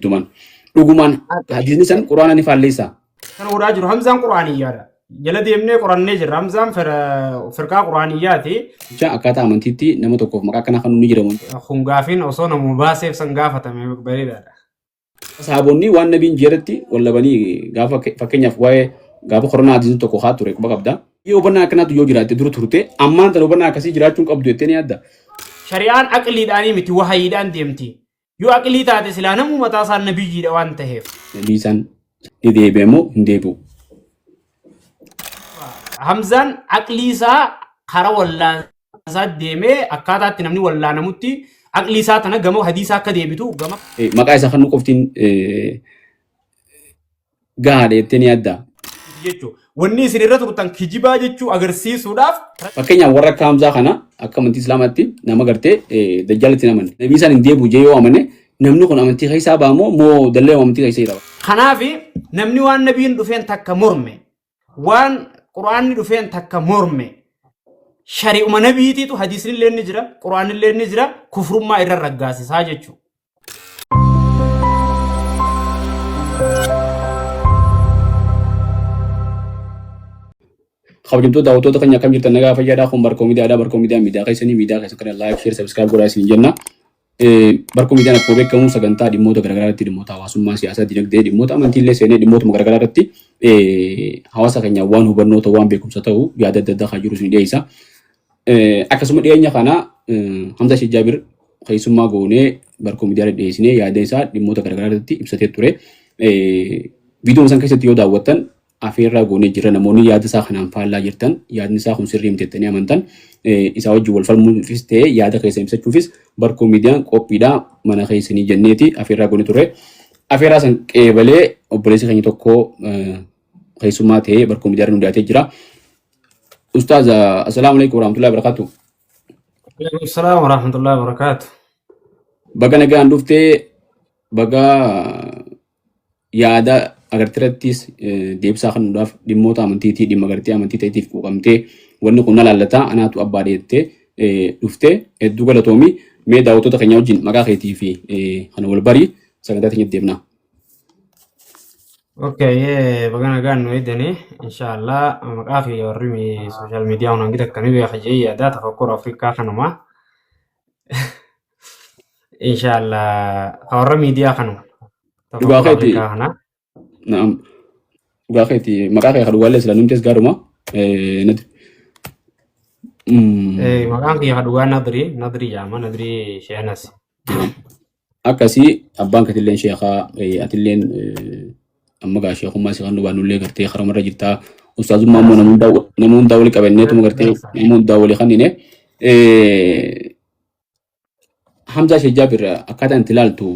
Tuman. Dhugumaan hadiisni san Qur'aana ni faalleessa. Kan godhaa jiru Hamzaan Qur'aaniyyaadha. Jala deemnee qorannee jirra. Hamzaan firqaa Qur'aaniyyaati. Jecha akkaataa amantiitti nama tokkoof maqaa akkanaa kan ni jedhamu. Kun gaafiin osoo namuma baaseef san gaafatame bareedaadha. Sahaabonni waan nabiin jeeratti wallabanii gaafa fakkeenyaaf waa'ee gaafa koronaa hadiisni tokko haa ture quba qabda. Yoo hubannaa akkanaatu yoo jiraatte dura turte ammaan tana hubannaa akkasii jiraachuun qabdu jettee ni yaadda. Shari'aan aqliidhaanii miti wahayiidhaan deemti. Yoo aqlii taate silaa namuu mataa isaan nabiyyiidha waan taheef. Nabii isaan ni deebi'a moo hin deebi'u? Hamzaan aqlii isaa kara wallaansaa deemee akkaataa itti namni wallaanamutti aqlii isaa tana gama hadiisaa akka deebitu gama. Maqaa isaa kan nu qoftiin gahaadha jettee ni yaaddaa? Jechuudha. Wanni isin irra turtan kijibaa jechuu agarsiisuudhaaf. Fakkeenyaaf warra akka Hamzaa kana akka amantii Islaamaatti nama gartee dajjaalitti hin amanne. Nabii isaan hin deebi'u jee yoo amane namni kun amantii keessaa ba'a moo moo dallee amantii keessa jira? Kanaaf namni waan nabiin dhufeen takka morme, waan quraanni dhufeen takka morme, shari'uma nabiitiitu hadiisni illee ni jira, quraanni illee ni jira, kufrummaa irra raggaasisaa jechuudha. Kabajamtoota daawwattoota keenya akkam jirtan nagaa fayyaadhaa kun Barkoo Miidiyaadha. Barkoo Miidiyaan miidiyaa keessanii miidiyaa keessan kana like, share, subscribe godhaa isin jenna. Barkoo Miidiyaan akkuma beekamu sagantaa dhimmoota garaagaraa irratti dhimmoota hawaasummaa, siyaasaa, dinagdee, dhimmoota amantii illee seenee dhimmootuma garaagaraa irratti hawaasa keenya waan hubannoo ta'u waan beekumsa ta'u yaada adda addaa kan jiru isin dhiyeessa. Akkasuma dhiyeenya kana Hamza Sheikh Jaabir keessummaa goonee Barkoo Miidiyaa dhiyeessinee yaada isaa dhimmoota garaagaraa irratti ibsatee ture. Viidiyoon san keessatti yoo daawwattan afeerraa goonee jirra namoonni yaada isaa kanaan faallaa jirtan yaadni isaa kun sirrii miti jettanii amantan isaa wajjin wal falmuufis ta'e yaada keessan ibsachuufis Barkoo Miidiyaan qophiidha mana keessanii jenneeti afeerraa goonee turre. Afeerraa san qeebalee obboleessi keenya tokko keessummaa ta'ee Barkoo Miidiyaa irra nu dhiyaatee jira. Ustaaz, assalaamu alaikum warahmatullahi wabarakatuh. Waalaikum salaam warahmatullahi wabarakatuh. Baga nagaan dhuftee baga yaada agartirattis deebisaa kennuudhaaf dhimmoota amantiitii dhimma gartee amantii ta'eetiif quuqamtee wanni kun na laallata anaatu abbaa dheettee dhuftee hedduu galatoomi mee daawwattoota keenya wajjin maqaa keetii fi kana wal barii sagantaa teenyatti deemna. Okay, baga nagaan nu eegdanii inshallah maqaa fi warri social media hunaan gita akkanii beeka jee yaada tafakkur Afrikaa kanuma. Inshallah ka warra miidiyaa kanuma. Dhugaa Tafakkur keeti. Afrikaa kana. Naam. Dhugaa keeti maqaa kee kan dhugaallee sila numtes gaaruma. Nati. Maqaan kiyya ka dhugaa Nadrii, Nadrii jedhama, Nadrii Sheenas. Akkasii abbaan keetilleen sheekaa atilleen amma gaa sheekummaa si kan dhubaannullee gartee karamarra jirtaa ustaazummaa immoo nama hundaa walii qabanneetuma gartee nama hundaa walii kannine. Hamzaa Sheekh Jaabir akkaataan itti ilaaltu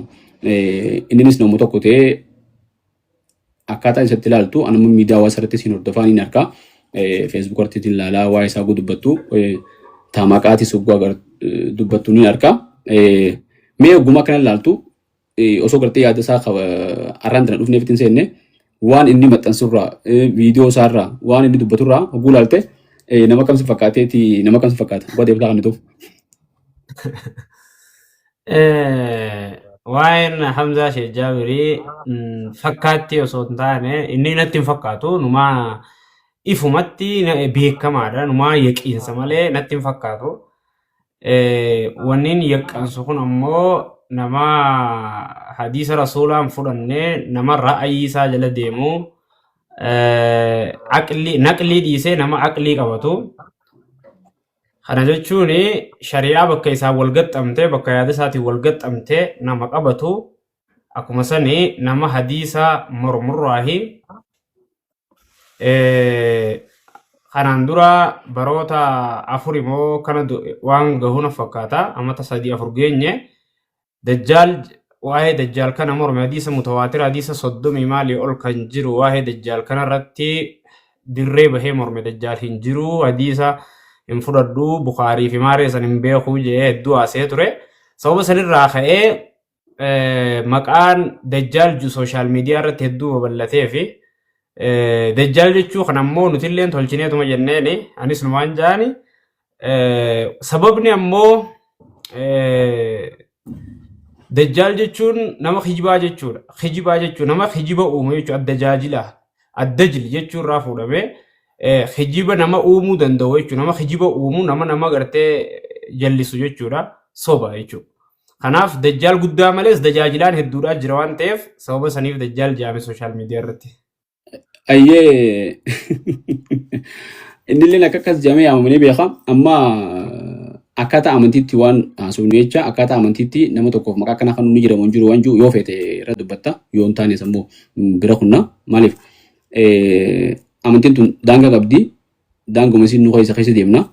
inninis nama tokko ta'ee akkaataan isatti ilaaltu anuma miidiyaa hawaasa irratti siin hordofaa niin argaa. Facebook irratti ittiin ilaalaa waa'ee isaa dubbattu taamaqaatis hogguu dubbattu niin argaa. Mee hogguma akkana ilaaltu osoo gartee yaada isaa arraan tana dhufneef ittiin seenne waan inni maxxansurraa viidiyoo isaarraa waan inni dubbaturraa hogguu ilaalte nama kam si fakkaateeti nama kam si fakkaata hogguu deebisaa kan nutuuf. Waa'een Hamzaa Sheekh Jaabirii fakkaatti osoo hin taane inni natti hin fakkaatu numaa ifumatti beekamaadha numaa yaqiinsa malee natti hin fakkaatu. Wanniin yaqqansu kun ammoo nama hadiisa rasuulaa hin fudhanne nama ra'ayii isaa jala deemu naqlii dhiisee nama aqlii qabatu. Kana jechuun shari'aa bakka isaan wal gaxxamte bakka yaada isaatiin wal gaxxamte nama qabatu akkuma sani nama hadiisa mormurraahi. Kanaan dura baroota afur immoo kana waan gahu na fakkaata amata 3 4 geenye Dajjaal waa'ee Dajjaal kana morme hadiisa mutawaatira hadiisa 30 maalii ol kan jiru waa'ee Dajjaal kana irratti dirree bahee morme Dajjaal hin jiru hadiisa hin fudhadhu Bukaarii fi maaree san hin beeku jedhee hedduu haasa'ee ture. Sababa sanirraa ka'ee maqaan Dajjaal ju sooshaal miidiyaa irratti hedduu babal'atee fi Dajjaal jechuu kan ammoo nutilleen tolchineetuma jenneeni anis numaan jaani. Sababni ammoo Dajjaal jechuun nama kijibaa jechuudha. Kijibaa jechuun nama kijiba uumu jechuudha. Addajaajila. Addajil jechuu irraa fuudhamee kijiba nama uumuu danda'u jechuudha. Nama kijiba uumu nama nama gartee jallisu jechuudha. Soba jechuudha. Kanaaf dajjaal guddaa malees dajaajilaan hedduudhaa jira waan ta'eef sababa saniif dajjaal jedhame social media irratti. Ayyee innilleen akka akkas jedhamee yaamamu ni beeka. Amma akkaataa amantiitti waan haasofnu jecha akkaataa amantiitti nama tokkoof maqaa akkanaa kan ni jedhamu hin jiru waan jiru yoo feete irra dubbatta yoo hin taanes ammoo bira kunna maaliif amantiin tun daangaa qabdi daanguma isiin nu keessa keessa deemna.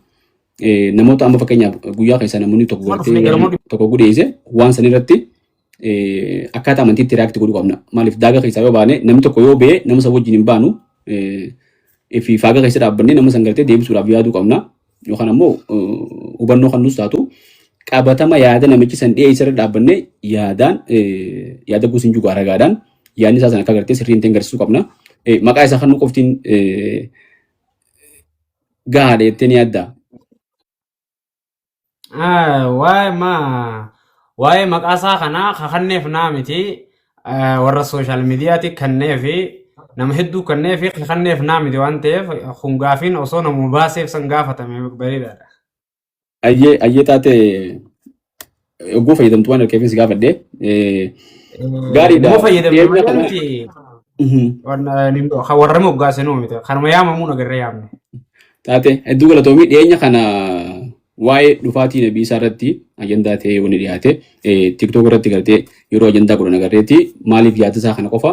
Namoota amma fakkeenyaaf guyyaa keessa namoonni tokko Dhufne gartee garmoo tokko gudeesse waan san irratti akkaataa amantiitti react godhuu qabna. Maaliif daagaa keessaa yoo baane namni tokko yoo ba'e nama san wajjin hin baanu fi faagaa keessa dhaabbannee nama san gartee deebisuudhaaf yaaduu qabna. Yookaan ammoo hubannoo kan nus taatu qabatama yaada namichi san dhiyeesse irra dhaabbannee yaadaan yaada guusin jugaa ragaadhaan yaadni isaa san akka gartee sirrii hin ta'in agarsiisuu qabna. Maqaa isaa kan nu qoftiin gahaadha jettee ni yaaddaa? Waa'ee ma waa'ee maqaa isaa kanaa kakanneef naa miti warra social mediaati kanneefi nama hedduu kanneefi kakanneef naa miti waan ta'eef kun gaafiin osoo namuma baaseef san gaafatame bareedaadha. Ayyee ayyee taate yogguu fayyadamtu waan harkeefin si gaafadhe. Gaariidha. Immoo fayyadamne Dhiyeenya malee kana miti warra moggaasenuu miti kanuma yaamamuun agarree yaamne. Taate hedduu galatoomii dhiyeenya kana waa'ee dhufaatii nabii isaa irratti ajandaa ta'ee wanni dhiyaate TikTok irratti gartee yeroo ajandaa godhan agarreetti maaliif yaada isaa kana qofa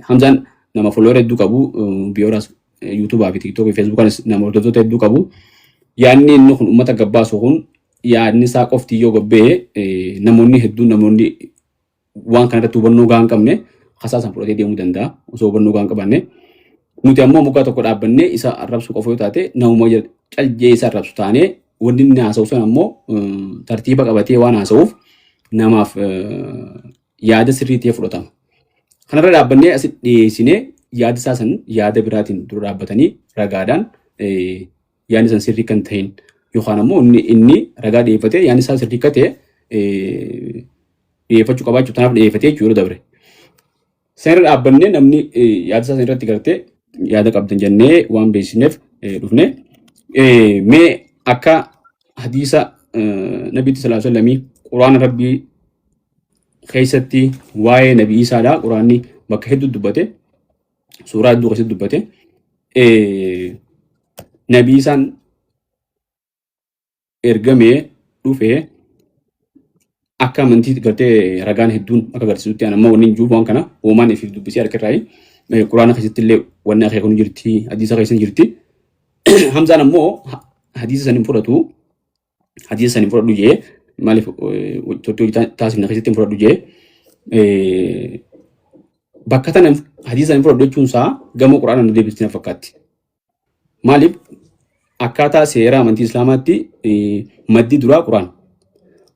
Hamzaan nama follower hedduu qabu biyyoolaas yuutuubaa fi TikTok fi Facebookaanis nama hordoftoota hedduu qabu yaadni inni kun uummata gabbaasu kun yaadni isaa qofti yoo gabbee namoonni hedduun namoonni waan kana irratti hubannoo gahaa hin qabne kasaa san fudhatee deemuu danda'a osoo hubannoo gahaa hin qabaanne. Nuti ammoo moggaa tokko dhaabbannee isa arrabsuu qofa yoo taate namuma caljee isa arrabsu taanee wanni inni haasa'u sun ammoo tartiiba qabatee waan haasa'uuf namaaf yaada sirrii ta'e fudhatama. Kanarra dhaabbannee asitti dhiyeessinee yaada isaa san yaada biraatiin dura dhaabbatanii ragaadhaan yaadni san sirrii kan ta'in yookaan ammoo inni ragaa dhiyeeffatee yaadni isaa sirrii akka ta'e dhiyeeffachuu qabaachuu tanaaf dhiyeeffatee jechuudha yeroo dabre. Seera dhaabbannee namni yaada isaa irratti gartee yaada qabdan jennee waan beeksisneef dhufne. Mee akka hadiisa nabiitti sallallahu alaihi wasallamii quraana rabbii keessatti waa'ee nabii Isaadha quraanni bakka hedduu dubbate suuraa hedduu keessatti dubbate nabii isaan ergamee dhufee akka amantii gartee ragaan hedduun akka agarsiisutti an amma wanni hin jiru waan kana uumaan ifiif dubbisee harka irraa quraana keessatti illee wanni akeeku ni jirti hadiisa keessa ni jirti Hamzaan ammoo hadiisa san hin fudhatu hadiisa san hin fudhadhu jee maaliif turtii hojii taasifna keessatti hin fudhadhu jee bakka tana hadiisa san hin fudhadhu jechuun isaa gama quraana nu deebistii na fakkaatti. Maaliif akkaataa seera amantii Islaamaatti maddi duraa Quraana.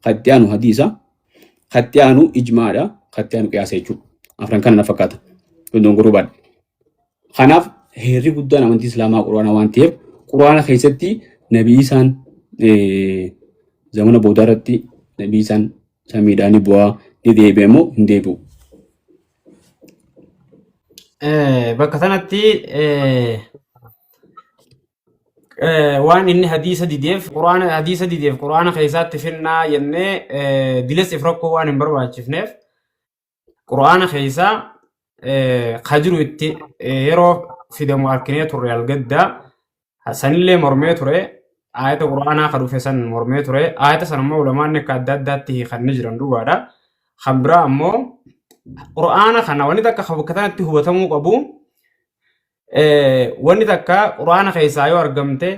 Katti aanu hadiisa, katti aanu ijmaadha, katti aanu qiyaasa jechuudha. Afran kana na fakkaata. Dongoruu baadha. Kanaaf heerri guddaan amantii Islaamaa Quraana waan ta'eef Quraana keessatti Nabii Isaan zamana boodaa irratti Nabii Isaan samiidhaa ni bu'aa ni deebi'a moo hin deebi'u? Bakka sanatti waan inni hadiisa dideef quraana hadiisa dideef quraana keessaatti finnaa jennee diles if rakkoo waan hin barbaachifneef quraana keessaa ka jiru itti yeroo fidamu arkinee turre algaddaa sanillee mormee ture ayata quraanaa ka dhufe san mormee ture ayata san ammoo ulamaanni akka adda addaatti hiikan ni jiran dhugaadha kan biraa ammoo quraana kana wanni takka bakka tanatti hubatamuu qabu Wanni takka quraana keessaa yoo argamte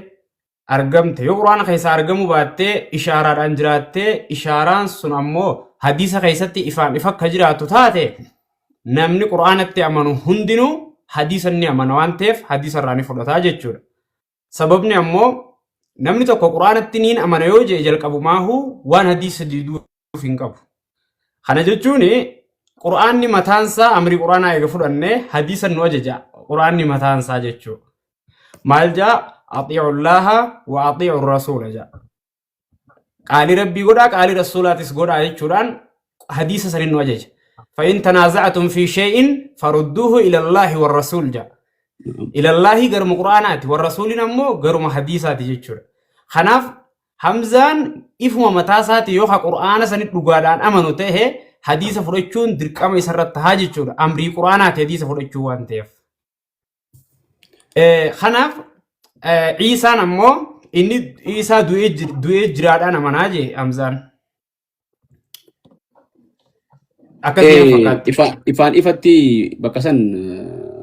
argamte yoo quraana keessaa argamuu baattee ishaaraadhaan jiraattee ishaaraan sun ammoo hadiisa keessatti ifaan ifa akka jiraattu taate namni quraanatti amanu hundinuu hadiisa ni amana waan ta'eef hadiisa irraa ni fudhataa jechuudha. Sababni ammoo namni tokko quraanatti niin amana yoo jedhe jalqabumaahuu waan hadiisa diduuf hin qabu. Kana jechuun quraanni mataansaa amrii quraanaa eega fudhanne hadiisa nu ajaja quraanni mataansaa jechuudha. Maal jaa axiicullaaha wa axiicu rasuula jaa. Qaalii rabbii godhaa qaalii rasuulaatis godhaa jechuudhaan Hadiisa sanin nu ajaja. Fa'in tanaaza'atum fi shay'in farudduuhu ilallaahi warrasuul jedha. Ilallaahi garuma Qur'aanaati, warrasuuliin ammoo garuma hadiisaati jechuudha. Kanaaf Hamzaan ifuma mataa isaati yoo ka Qur'aana sanitti dhugaadhaan amanu ta'e hadiisa fudhachuun dirqama isarratti tahaa jechuudha. Amrii Qur'aanaati hadiisa fudhachuu waan ta'eef. Kanaaf Iisaan ammoo inni Iisaa du'ee jiraadhaan amanaa jee Hamzaan. Akkasii na fakkaatti. Ifaan ifatti bakka san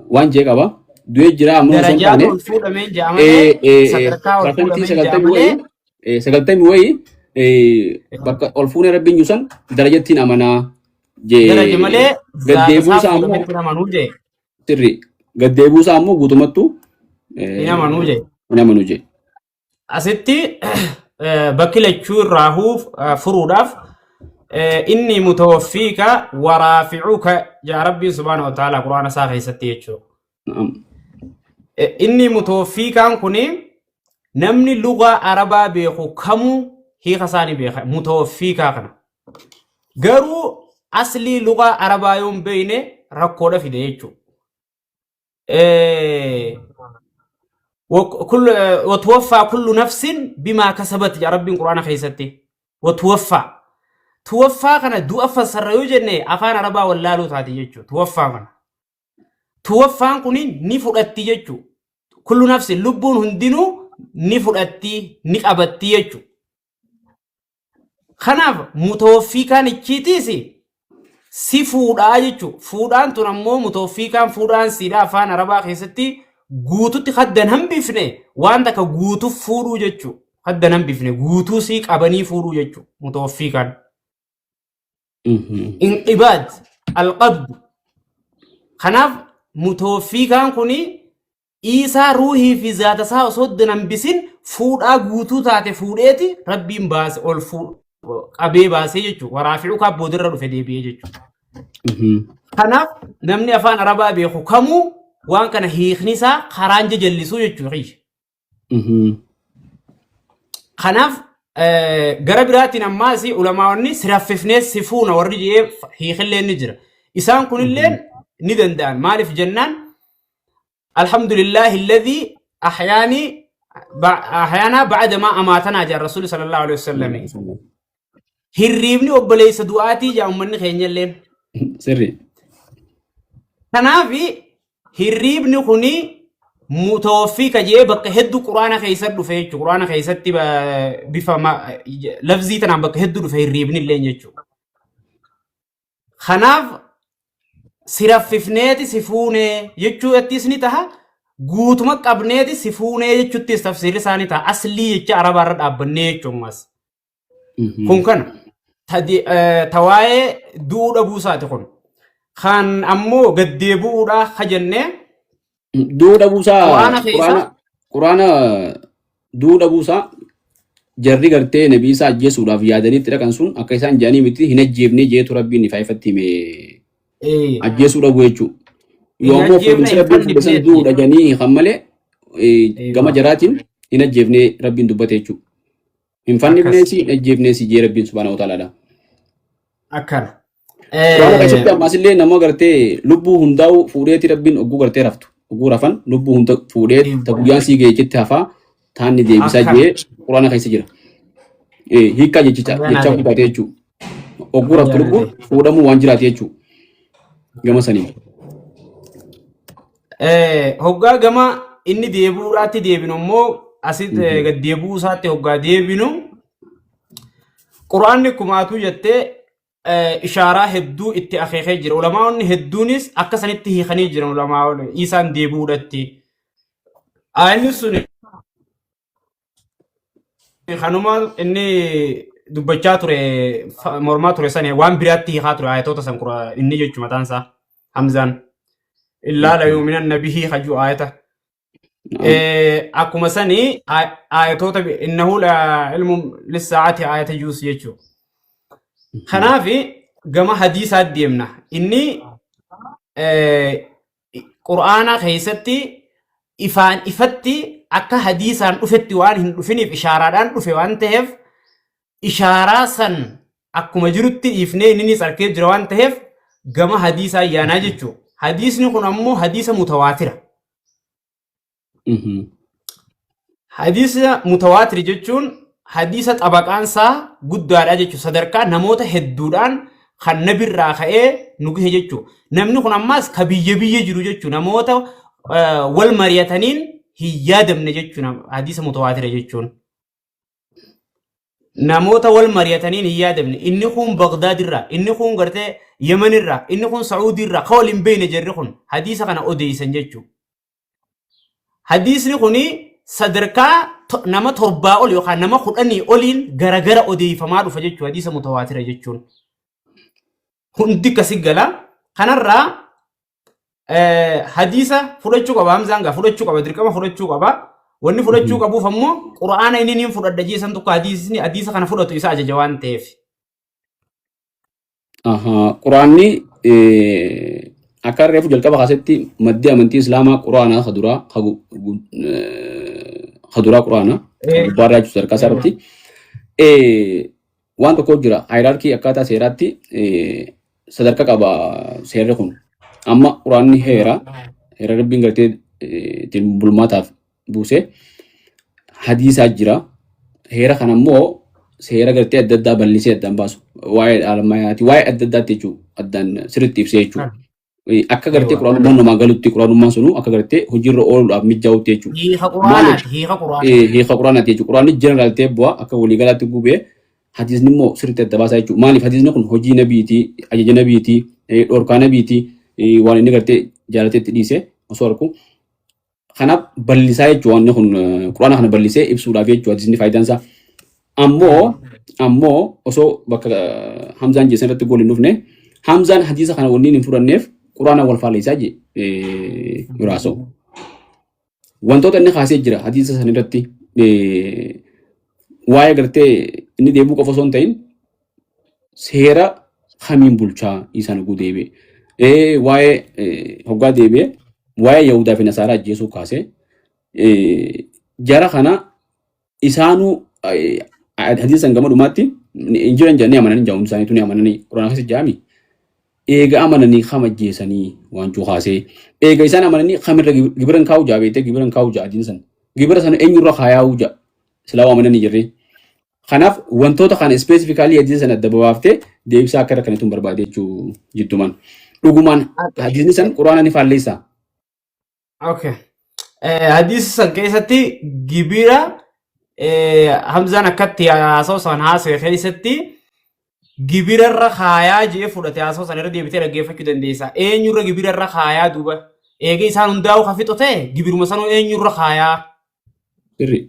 waan jee qaba. Du'ee jira ammoo osoo hin Darajaatu taane ol fuudhameen ja'a malee sadarkaa ol parsantii fuudhameen ja'a sagaltamii malee wayii sagaltamii wayii bakka ol fuunee rabbiin jiru san darajattiin amanaa jee daraja malee gad zaata deebi'uu isaa isaa ammoo fuudhametti hin amanuu jee. sirri gad deebi'uu isaa ammoo guutumattu Hin amanuu jee. hin amanuu jee. Asitti bakki lachuu irraa furuudhaaf inni mutawaffiika waraaficuka jaa Rabbiin subhaanahu wa ta'ala quraana isaa keessatti jechuudha. Na'am. Inni mutawaffiikaan kuni namni lugaa arabaa beeku kamuu hiika isaa ni beeka mutawaffiikaa kana. Garuu aslii lugaa arabaa yoo hin beekne rakkoodha fide jechuudha. Watuwaffaa kullu nafsin bimaa kasabat jedha Rabbiin Qur'aana keessatti. Watuwaffaa. Tuwaffaa kana du'a fassarra yoo jenne afaan Arabaa wallaaluu taati jechuudha. Tuwaffaa kana. Tuwaffaan kun ni fudhatti jechuudha. Kullu nafsin lubbuun hundinuu ni fudhatti ni qabatti jechuudha. Kanaaf mutawaffiikaan ichiitiis si fuudhaa jechuudha. Fuudhaan tun ammoo mutawaffiikaan fuudhaan siidhaa afaan Arabaa keessatti guututti haddan hambifne waan takka guutuu fuudhuu jechuudha. Haddan hambifne guutuu sii qabanii fuudhuu jechuudha mutawaffiikaan. Inqibaad alqabdu. Kanaaf mutawaffiikaan kuni Iisaa ruuhii fi zaata isaa osoo hin hambisin fuudhaa guutuu taate fuudheeti Rabbiin baase ol qabee baasee jechuudha. Waraafi'uu kaa boodarra dhufe deebi'ee jechuudha. Kanaaf namni afaan Arabaa beeku kamuu waan kana hiikni isaa karaan jajallisuu jechuudha. Kanaaf gara biraatiin ammaas ulamaa'onni si raffifnee si fuuna warri jedhee hiikillee ni jira. Isaan kunillee ni danda'an. Maaliif jennaan alhamdulillahi alladhii ahyaanii ahyaanaa ba'ada maa amaatanaa jedha Rasuulli sallallahu alaihi wasallam. Hirriibni obboleessa du'aatii jedha uummanni keenya illee. Sirri. Kanaaf hirriibni kuni mutawaffii ka jedhee bakka hedduu quraana keessa dhufe jechuudha. Quraana keessatti bifa lafzii tanaan bakka hedduu dhufe hirriibni illee jechuudha. Kanaaf si raffifneeti si fuunee jechuuttis ni taha. Guutuma qabneeti si fuunee jechuuttis tafsiirri isaa ni taha. Aslii jecha arabaarra dhaabbannee jechuun ammas. Kun kana ta waa'ee du'uu dhabuu isaati kun. Kan ammoo gad deebi'uudha ka jennee Du'uu dhabuusaa Quraana keessa quraana du'uu dhabuusaa jarri gartee nabii isaa ajjeesuudhaaf yaadanii itti dhaqan sun akka isaan jedhanii miti hin ajjeefne jeetu rabbiin ifaa ifatti hime ajjeesuu dhabuu jechuudha. Hin Yoo ammoo ajjeefne fuudhinsi hin rabbiin fuudhe san fannifneetti. du'uudha jedhanii kan malee gama Eewa. jaraatiin hin ajjeefne rabbiin dubbate jechuudha. Hin Akkas. fannifneesi hin ajjeefneesi jee rabbiin subhaanahu wa ta'aalaadha. Akkana. Quraana keessatti ammaas illee nama gartee lubbuu hundaa'u fuudheeti rabbiin ogguu gartee raftu. Ogguu rafan lubbuu hunda fuudhee ta guyyaan sii ga'e jetti hafaa taanni deebisaa Akkana. jee quraana keessa jira. Hiikkaa jechicha Ayyaana jechaa ta'e. guddaate jechuudha. Ogguu raftu Ayyaana lubbuun ta'e. fuudhamuu waan jiraate jechuudha. Gama saniin. Hoggaa gama inni deebi'uudhaatti deebinu immoo asitti gad deebi'uu isaatti hoggaa deebinu Quraanni kumaatuu jettee ishaaraa hedduu itti akeekee jira. Ulamaa'onni hedduunis akka sanitti hiikanii jiran ulamaa'onni isaan deebi'uudhatti. Aayinni sun kanuma inni dubbachaa ture mormaa ture sani waan biraatti hiikaa ture aayatoota san inni jechu mataan isaa Hamzaan. Illaa la yuuminanna bihii hajuu aayata. Akkuma sani aayatoota innahu la ilmu lissaa'ati aayata juus jechuudha. Kanaaf gama hadiisaa deemna. Inni Qur'aana keessatti ifaan ifatti akka hadiisaan dhufetti waan hin dhufiniif ishaaraadhaan dhufe waan ta'eef ishaaraa san Akkuma jirutti dhiifnee inni ni arkee jira waan ta'eef gama hadiisaa ayyaanaa jechuudha. Hadiisni kun ammoo hadiisa mutawaatira. Hadiisa mutawaatir jechuun hadiisa xabaqaansaa guddaadha jechuudha. Sadarkaa namoota hedduudhaan kan nabirraa ka'ee nu gahe jechuudha. Namni kun ammaas ka biyya biyya jiru jechuudha. Namoota wal mari'ataniin hin yaadamne jechuudha. Hadiisa mutawaatira jechuun. Namoota wal mari'ataniin hin yaadamne. Inni kun Bagdaad irraa, inni kun gartee Yemen irraa, inni kun Sacuudii irraa, ka wal hin beekne jarri kun hadiisa kana odeessan jechuudha. Hadiisni kuni sadarkaa nama 7 ol yookaan nama 10 oliin garagara odeeffamaa dhufa jechuudha. Hadiisa mutawaatira jechuun. Hundi akkasi gala. Kanarraa hadiisa fudhachuu qaba. Hamzaan gaa fudhachuu qaba. Dirqama fudhachuu qaba. Wanni fudhachuu qabuuf ammoo Qura'aana inni niin fudhadha jeesan tokko hadiisni hadiisa kana fudhatu isa ajaja waan ta'eef. Quraanni akka reefu jalqaba kaasetti maddi amantii Islaamaa Quraana ka duraa ka duraa Quraana gubbaarraa jechuudha sadarkaa isaa irratti. Waan tokko jira hierarchy akkaataa seeraatti sadarkaa qaba seerri kun. Amma Quraanni heera heera Rabbiin gartee ittiin bulmaataaf buuse hadiisaa jira. Heera kana immoo seera gartee adda addaa bal'isee addaan baasu. Waa'ee dhaalmayaati, waa'ee adda addaatti jechuudha. Addaan sirriitti ibsee jechuudha. Akka gartee quraanummaan namaa galutti quraanummaan sunuu akka gartee hojiirra ooluudhaaf mijaa'utti jechuudha. Hiika quraanaati, hiika quraanaati. Hiika quraanaati jechuudha. Quraanni general ta'ee bu'a akka waliigalaatti gubee hadiisni immoo sirriitti adda baasaa jechuudha. Maaliif hadiisni kun hojii nabiiti, ajaja nabiiti, dhorkaa nabiiti, waan inni gartee jaalatee itti dhiise osoo arku. Kanaaf bal'isaa jechuudha wanni kun quraana kana bal'isee ibsuudhaaf jechuudha hadiisni faayidaan isaa. Ammoo osoo bakka Hamzaan jeessan irratti gool hin dhufne Hamzaan hadiisa kana wanni hin fudhanneef quraana wal faalleessaa jee yeroo haasa'u. Wantoota inni kaasee jira hadiisa san irratti waa'ee gartee inni deebi'uu qofa osoo hin ta'in seera kamiin bulchaa isaan oguu deebi'e. Waa'ee hoggaa deebi'e waa'ee Yahudaa fi Nasaaraa ajjeesuu kaasee jara kana isaanuu hadiisa san gama dhumaatti hin jiran jedhanii amananii jaa hundi isaaniitu ni amananii Quraana keessa jaami. Eega amananii kam ajjeesanii waan juu kaasee eega isaan amananii kamirra gibira hin kaa'u jaa beektee gibira hin kaa'u jaa hadiisa san gibira sana eenyurra kaayaa'uu jaa silaa amananii jirree. Kanaaf wantoota kana specifically hadiisa sana adda babaaftee deebisaa akka rakkanitu hin barbaade jechuu jiddumaan. Dhugumaan hadiisni san quraana ni faalleessaa. Okay. Hadiisa san keessatti gibira Hamzaan akkatti haasa'u san haasa'e keessatti gibirarra kaayaa jee fudhate haasa'u san irra deebitee dhaggeeffachuu dandeessa. Eenyurra gibirarra kaayaa duuba? Eega isaan hundaa'uu ka fixu ta'e gibiruma sanuu eenyurra kaayaa? Sirri.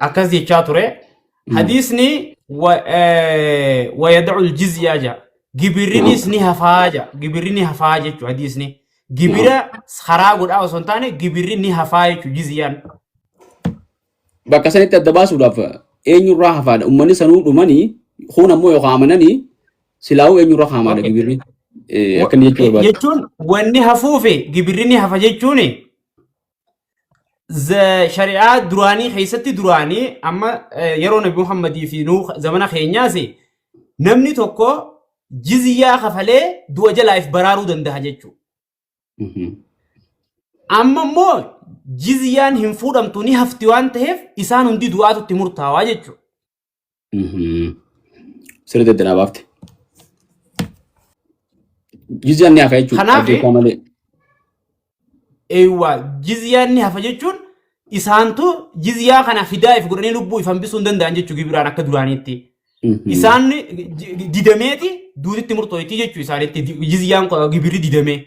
Akkas jechaa ture. Hadiisni wayada'ul jizyaa jedha. Gibirrinis ni hafaa jedha. Gibirri ni hafaa jechuudha hadiisni. Gibira karaa godhaa osoo hin taane gibirri ni hafaa jechuudha jizyaan. Bakka sanitti adda baasuudhaaf eenyurraa hafaadha. Uummanni sanuu dhumanii kun ammoo yookaan amananii silaa'uu eenyurraa haamaadha gibirri. Akka inni jechuu barbaade. Jechuun wanni hafuufi gibirri ni hafa jechuun shari'aa duraanii keessatti duraanii amma yeroo Nabi Muhammadii fi nuu zamana keenyaas namni tokko jizyaa kafalee du'a jalaa if baraaruu danda'a jechuudha. Amma immoo jizyaan hin fuudhamtu ni hafti waan ta'eef isaan hundi du'aatu itti murtaawaa jechuudha. Sirriitti adda naa baafte. Jizyaan ni hafa jechuudha. Kanaaf Ajjeechaa malee. Eewwa jizyaan ni hafa jechuun isaantu jizyaa kana fidaa if godhanii lubbuu if hambisuu hin danda'an jechuu gibiraan akka duraaniitti. Isaan didameeti duutitti murtooyti jechuu isaanitti jizyaan gibirri didamee.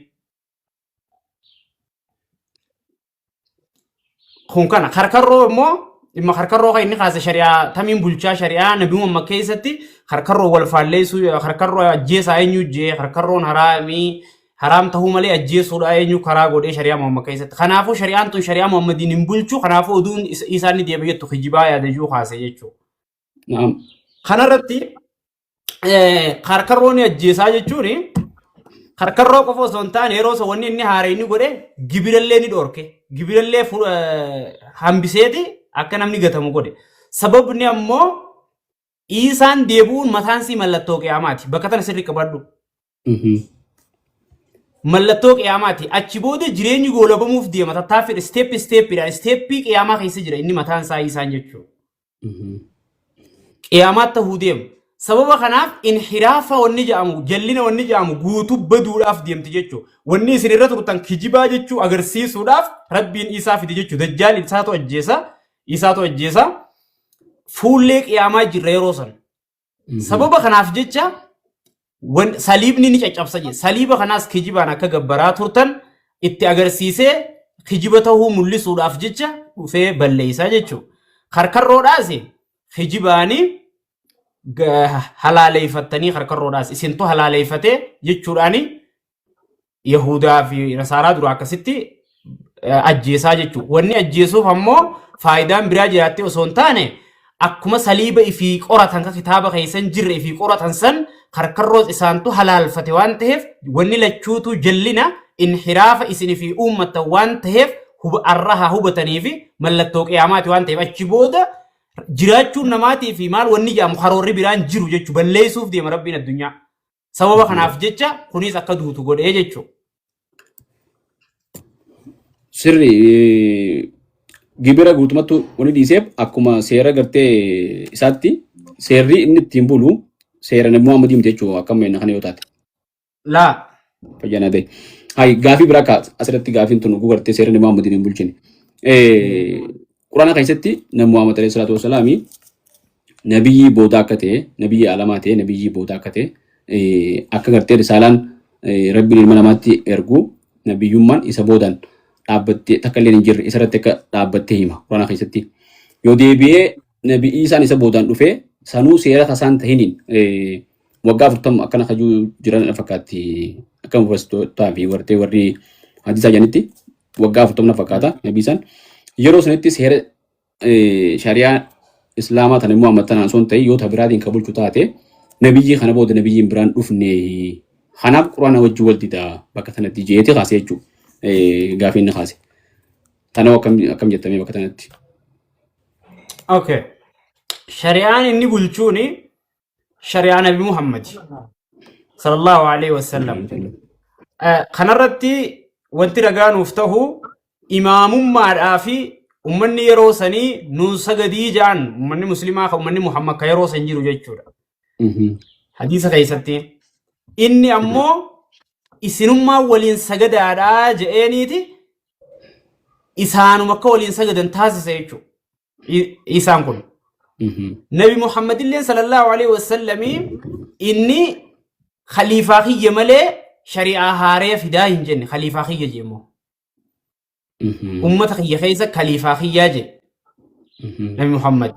Kun kana karkarroo immoo dhimma karkarroo kan inni kaase shari'aa tamiin bulchaa shari'aa nabi Muhammad keessatti karkarroo wal faalleessuu karkarroo ajjeesaa eenyu jee karkarroon haraamii haraam tahuu malee ajjeesuudha eenyu karaa godhee shari'aa Muhammad keessatti. Kanaafuu shari'aan tun shari'aa Muhammadiin hin bulchu kanaafuu oduun isaan ni deebi'e jettu kijibaa yaadajuu kaase jechuudha. Naam. Kanarratti karkarroo ni ajjeesaa jechuun karkarroo qofa osoo hin taane yeroo isa wanni inni haara inni godhe gibirallee ni dhoorke. Gibirallee hambiseeti akka namni gatamu godhe. Sababni ammoo Iisaan deebi'uun mataan sii mallattoo qiyaamaati. Bakka tana sirri qabadhu. Mallattoo qiyaamaati. Achi booda jireenyi goolabamuuf deema. Tattaaffii step stepidhaan steppii qiyaamaa keessa jira inni mataan isaa Iisaan jechuudha. Qiyaamaatti tahuu deema. Sababa kanaaf inhiraafa wanni jedhamu, jallina wanni jedhamu guutuu baduudhaaf deemti jechuudha. Wanni isin irra turtan kijibaa jechuu agarsiisuudhaaf Rabbiin Iisaa fide jechuudha. Dajjaal isaatu ajjeesa. Isaatu ajjeesa. Fuullee qiyaamaa jirra yeroo san. Sababa kanaaf jecha saliibni ni caccabsa jedhe. Saliiba kanaas kijibaan akka gabbaraa turtan itti agarsiisee kijiba tahuu mul'isuudhaaf jecha dhufee balleessaa jechuudha. Karkarroodhaas kijibaanii halaaleeffattanii, karkarroodhaas isintu halaaleeffatee jechuudhaani Yahudaa fi Nasaaraa dura akkasitti ajjeesaa jechuudha. Wanni ajjeesuuf ammoo faayidaan biraa jiraattee osoo hin taane, akkuma saliiba ifii qoratan ka kitaaba keessa hin jirre ifii qoratan san karkarroos isaantu halaalfate waan ta'eef, wanni lachuutu jallina inhiraafa isin ifii uummattan waan ta'eef, arra haa hubatanii fi mallattoo qiyaamaati waan ta'eef, achi booda jiraachuun namaatii fi maal wanni jedhamu karoorri biraan jiru jechuudha, balleessuuf deema Rabbiin addunyaa. Sababa kanaaf jecha kunis akka duutu godhee jechuudha. Sirri gibira guutumatti wani dhiiseef akkuma seera gartee isaatti seerri inni ittiin bulu seera Nabi Muhammad miti jechuudha, akkama inni kana yoo taate. Laa. Fayyana ta'e. Hayi, gaafii biraa kaa asirratti gaafiin tun oguu gartee seera Nabi Muhammad hin bulchine. Quraana keessatti Nabi Muhammad alayhi salaatu wasalaami nabiyyii boodaa akka ta'e, nabiyyii alamaa ta'e, nabiyyii boodaa akka ta'e, akka gartee risaalaan Rabbiin ilma namaatti ergu nabiyyummaan isa boodaan dhaabbattee takka illee hin jirre isarratti akka dhaabbattee hima Quraana keessatti. Yoo deebi'ee Nabi Iisaan isa boodaan dhufee sanuu seera tasaan tahiniin waggaa 40 akkana kajuu jiran na fakkaatti, akka mufassitootaa fi wartee warri hadiisaa jedhanitti waggaa 40 na fakkaata Nabi Iisaan. Yeroo sanitti seera shari'aa Islaamaa tana immoo amma tanaan osoo hin ta'in yoo ta biraatiin ka bulchu taate, nabiyyii kana booda nabiyyiin biraan dhufne, kanaaf Quraana wajjin wal dida bakka tanatti jeeti kaase jechuudha. Gaafii inni kaase. Tanoo akkam akkam jettamee bakka tanatti? Okay. Shari'aan inni bulchuuni shari'aa Nabi Muhammad sallallahu alaihi wasallam. Kanarratti wanti ragaa nuuf tahu imaamummaadhaa fi ummanni yeroo sanii nuun sagadii ja'an, ummanni muslimaa kan ummanni Muhammad kan yeroo san jiru jechuudha. Hadiisa keessatti inni ammoo isinummaa waliin sagadaadhaa je'eeniiti isaanuma akka waliin sagadan taasise jechuudha. Isaan kun. Nabi Muhammad illee sallallahu alaihi wasallamii inni khaliifaa kiyya malee shari'aa haaree fidaa hin jenne, khaliifaa kiyya jee immoo. Ummata kiyya keessa khaliifaa kiyyaa jee Nabi Muhammad.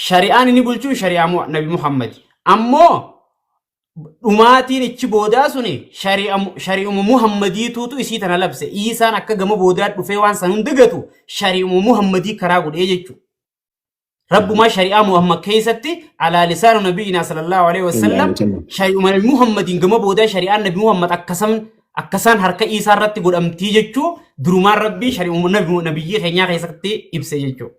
Shari'aan inni bulchuu shari'aa Nabi Muhammad. Ammoo dhumaatiin ichi boodaa suni shari'uma Muhammadiituutu isii tana labse. Iisaan akka gama boodaa dhufee waan san hunda gatu shari'uma Muhammadii karaa godhee jechuudha. Rabbumaa shari'aa Muhammad keessatti alaa lisaanu nabiyyinaa sallallahu alaihi wasallam shari'uma Nabi Muhammadiin gama boodaa shari'aan Nabi Muhammad akkasam akkasaan harka Iisaa irratti godhamtii jechuu durumaan Rabbii shari'uma nabiyyii keenyaa keessatti ibse jechuudha.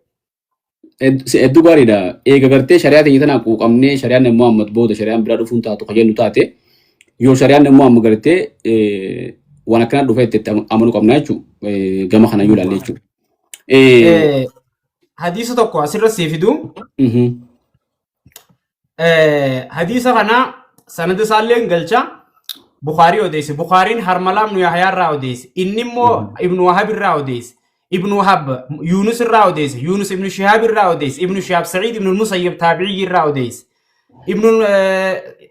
Hedduu gaariidha. Eega gartee shari'aa teenya tanaan quuqamnee shari'aan Nabi Muhammad booda shari'aan biraa dhufuun taatu kan jennu taate, yoo shari'aan Nabi Muhammad gartee waan akkanaa dhufee itti amanuu qabna jechuudha. Gama kana yoo ilaalle jechuudha. Hadiisa tokko asirra sii fidu. Hadiisa kana sanada isaallee galcha. Bukaarii odeesse. Bukaariin Harmalaa ibnu Yahyaa irraa odeesse. Inni immoo Ibnu Wahab irraa odeesse. Ibnu Wahab Yunus irraa odeesse. Yunus Ibnu Shihaab irraa odeesse. Ibnu Shihaab Sa'iid Ibnu Musayyib Taabi'ii irraa odeesse. Ibnu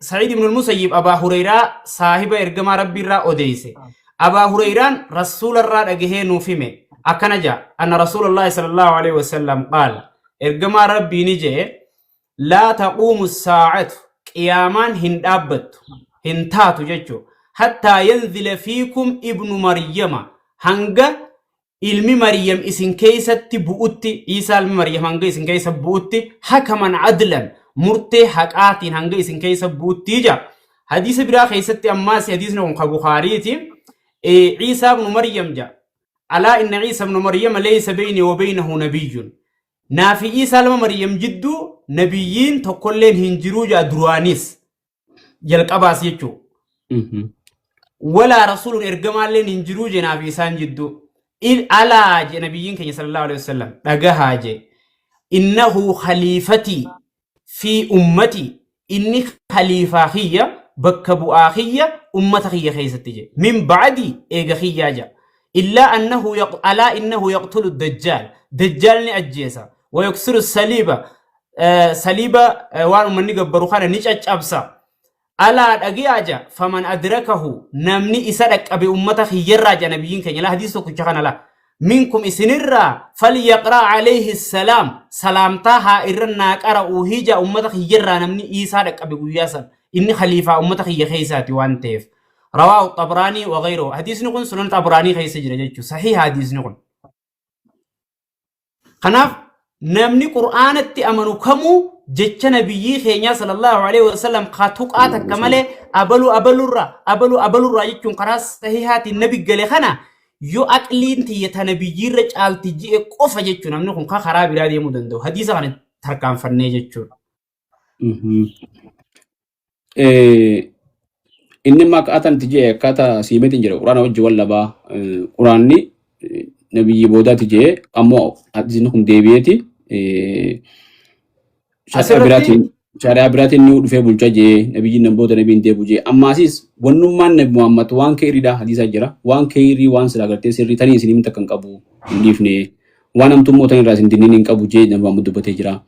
Sa'iid Ibnu Musayyib Abaa Hureyraa saahiba ergamaa Rabbii irraa odeesse. Abaa Hureyraan Rasuula irraa dhagahee nuuf hime. Akkana jedha. Anna Rasuulullaahi sallallahu alaihi wasallam qaala. Ergamaa Rabbii ni jedhe. Laa taquumu saa'atu, qiyaamaan hin dhaabbattu, hin taatu jechuudha. Hattaa yanzila fiikum ibnu Maryama, hanga ilmi Maryam isin keessatti bu'utti, Iisaa ilmi Maryam hanga isin keessa bu'utti, hakaman adlan, murtee haqaatiin hanga isin keessa bu'utti jaa. Hadiisa biraa keessatti ammaas, hadiisni kun ka Bukaariiti. Iisaa ibnu Maryam jaa. Alaa inna Iisa ibnu Maryama laysa beynii wa beynahu nabiyyun. Naa fi Iisaa ilma Maryam jidduu Nabiyyiin tokkolleen hin jiruu jaa duraanis jalqabaas jechuu. Walaa rasuulun ergamaalleen hin jiruu jenaa fi isaan jidduu. Il alaa je nabiyyiin keenya sallallahu alaihi wasallam dhagahaa je. Innahu khaliifatii fi ummati inni khaliifaa kiyya bakka bu'aa kiyya ummata kiyya keessatti je. Min ba'di eega kiyyaa ja. Illaa annahu alaa innahu yaqtulu dajjaal. Dajjaal ni ajjeesa. Wa yuksiru saliiba. Saliiba waan ummanni gabbaru kana ni caccabsa. Alaa dhage'aa ja faman adrakahu namni isa dhaqqabe ummata kiyyarraa ja nabiyyiin keenya laa hadiisa tokkicha kana laa minkum isinirraa falyaqraa alayhi salaam salaamtaa haa irra naa qara'uu hija ummata kiyyarraa namni Iisaa dhaqqabe guyyaa san inni khaliifaa ummata kiyya keessaati waan ta'eef rawaahu xabraanii wa ghayruhu hadiisni kun sunan xabraanii keessa jira jechuudha sahiha hadiisni kun. Kanaaf namni Qur'aanatti amanu kamuu jecha nabiyyii keenyaa sallallahu alaihi wasallam ka tuqaa takka malee abalu abalurraa abalu abalurraa jechuun karaa sahihaatiin nabi gale kana yoo aqliin tiyya ta nabiyyiirra caalti ji'e qofa jechuun namni kun ka karaa biraa deemuu danda'u. Hadiisa kana tarkaanfannee jechuudha. Inni immoo akkaataan itti jee akkaataa siimeetiin jira quraana wajji wal dhabaa quraanni nabiyyi boodaati jee ammoo hadiisni kun deebi'eeti shari'aa Asirratti biraatiin shari'aa biraatiin ni dhufee bulcha jee nabiyyiin nan booda nabiin deebu jee ammaasis wannummaan nabi Muhammad waan keeyriidha hadiisaa jira waan keeyrii waan silaa gartee sirrii tanii isin himta kan qabu hin dhiifne waan hamtummoo tan irraa isin dinniin hin qabu jee nabi Muhammad dubbatee jira.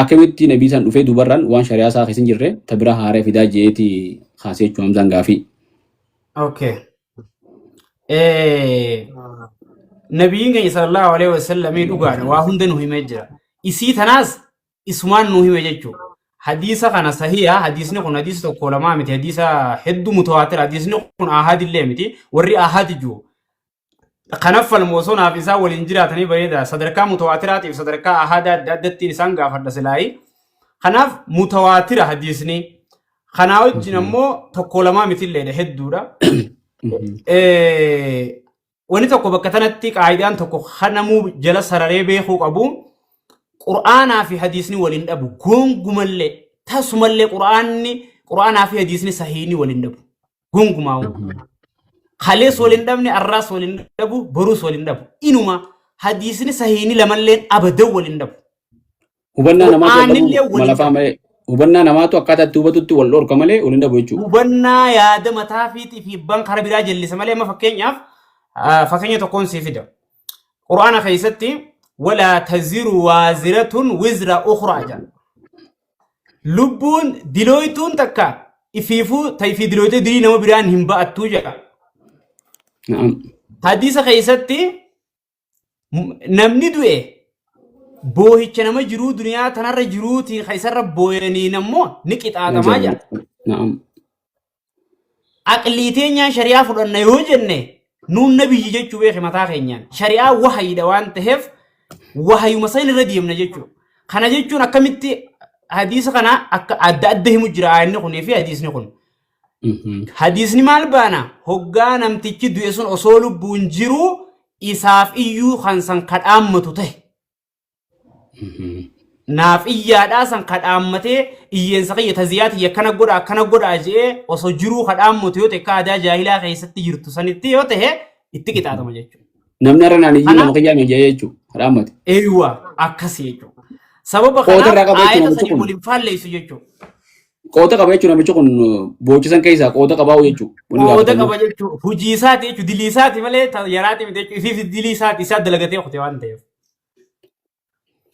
Akkamitti nabii isaan dhufee duubarraan waan shari'aa isaa keessa hin jirre ta biraa haaree fidaa jeeti kaasee jechuun Hamzaan gaafii. Okay. Nabiyyiin keenya sallallahu alaihi wasallamii dhugaadha waa hunda nu himee jira. Isii tanaas isumaan nu hime jechuudha. Hadiisa kana sahiha hadiisni kun hadiisa tokko lamaa miti hadiisa hedduu mutawaatira hadiisni kun ahadillee miti warri ahadi jiru Kanaaf falmu osoo naaf isaan waliin jiraatanii bareeda. Sadarkaa mutawaatiraatiif sadarkaa ahadaa adda addattiin isaan gaafadha silaayi. Kanaaf mutawaatira hadiisni. Kanaa wajjin ammoo tokko lamaa mitilleedha hedduudha. Wanni tokko bakka tanatti qaayidaan tokko kanamuu jala sararee beekuu qabu. Qur'aanaa fi hadiisni waliin dhabu gongumallee tasumallee qur'aanni qur'aanaa fi hadiisni sahiini waliin dhabu. Gongumaa. Kalees wal hin dhabne, arraas wal hin dhabu, boruus wal hin dhabu. Inuma hadiisni sahiini lamalleen abadan wal hin dhabu. Hubannaa namaatu wal Qur'aanillee dhabuu wal hin malafaa dhabu. malee hubannaa namaatu akkaataa itti hubatutti wal dhorka malee wal hin dhabu jechuudha. Hubannaa yaada mataa fiixii fi ban karaa biraa jallisa malee amma fakkeenyaaf fakkeenya tokkoon sii fida. Qur'aana keessatti walaa taziru waaziratun wizra ukhraa jedha. Lubbuun dilooytuun takka ifiifuu ta ifii dilooytee dilii nama biraan hin ba'attuu jedha. Na'am. Hadiisa keessatti namni du'e boohicha nama jiruu duniyaa tanarra jiruutiin kan isarra booyaniin ammoo ni qixaaxamaa jedha. Na'am. Aqlii teenyaan shari'aa fudhanna yoo jenne nuun nabiyyi jechuu beeki mataa keenyaan. Shari'aa wahayiidha waan ta'eef wahayuma san irra deemna jechuudha. Kana jechuun akkamitti hadiisa kana akka adda adda himu jira aayanni kunii fi hadiisni kun. Hadiisni maal baana hoggaa namtichi du'e sun osoo lubbuun jiruu isaaf iyyuu kan san kadhaammatu ta'e. Naaf iyyaadhaa san kadhaammatee iyyeensa kiyya taziyaa tiyya akkana godha akkana godhaa je'ee osoo jiruu kadhaammatu yoo ta'e akka aadaa jaahilaa keessatti jirtu sanitti yoo ta'e itti qixaaxama jechuudha. Namni har'a naan iyyuu Kanaaf nama kiyyaa mijaa'ee jechuudha. Kadhaammate. eeywa akkasii jechuudha. Sababa Qooda kanaaf irraa qaba jechuudha aayata namichi sanii kun. waliin faalleessu jechuudha. Qooda qaba jechuudha namichi kun boochisan keessaa qooda qabaa jechuudha. Wanni Qooda gaafatamu. qaba jechuudha. Hojii isaati jechuudha. Dilii isaati malee yaraati miti jechuudha. Ifiif dilii isaati isaa dalagatee kute waan ta'eef.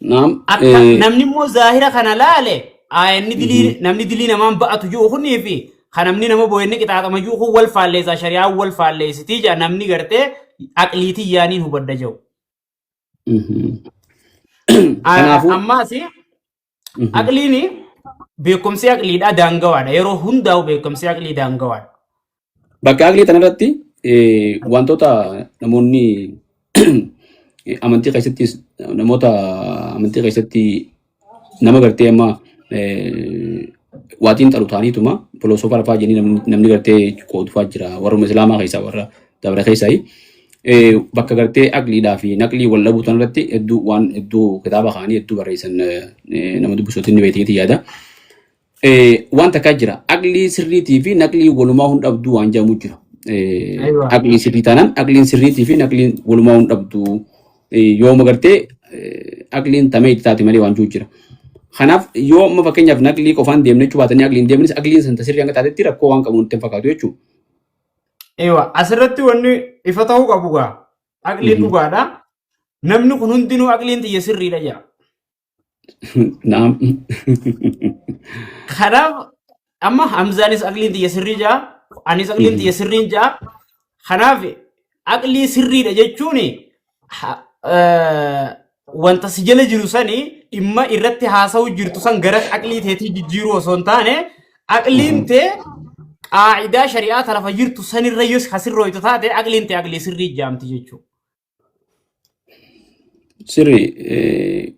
Naam. Akka namni immoo zaahira kana laale aayanni dilii namni dilii namaan ba'atu jiru kunii fi kan namni nama boo'inni qixaaxama jiru kun wal faalleessa shari'aan wal faalleessitii jaa namni gartee aqliitii yaaniin hubadda jiru. Kanaafuu Ammaas aqliin beekumsi aqliidhaa daangawaadha. Yeroo hundaa'u beekumsi aqlii daangawaadha. Bakka aqlii tanarratti wantoota namoonni amantii keessattis namoota amantii keessatti nama gartee amma waatiin xalu ta'aniituma filosoofaa fa'aa jedhanii namni gartee qoodufaa jira warruma islaamaa keessaa warra dabre keessaa. Bakka gartee aqliidhaa fi naqlii wal dhabuu tanarratti hedduu waan hedduu kitaaba kaanii hedduu barreessan nama dubbisootiin ni beekti yaada. Waan takkaa jira. Aqlii sirriitii fi naqlii walumaa hin dhabdu waan jedhamu jira. Aywa. Aqlii sirrii taanaan aqliin sirriitii fi naqliin walumaa hin dhabdu. Yooma gartee aqliin tamee itti taate malee waan jiru jira. Kanaaf yoo amma fakkeenyaaf naqlii qofaan deemne jechuu baatanii aqliin deemnis aqliin san sirrii hanga taatetti rakkoo waan qabu nutti hin fakkaatu jechuudha. Ewa asirratti wanni ifa ta'uu qabu gaa aqliin dhugaadha. Namni kun hundinuu aqliin tiyya sirriidha jedha. Naam. Kanaaf amma Hamzaanis aqliin tiyya sirrii jedha. Anis aqliin tiyya sirriin jedha. Kanaaf aqlii sirriidha jechuun wanta si jala jiru sani dhimma irratti haasa'u jirtu san gara aqlii teetii jijjiiruu osoo hin taane aqliin tee qaa'idaa shari'aa ta lafa jirtu sanirra yoo kasirrooytu taate aqliin tee aqlii sirrii jaamti jechuudha. Sirri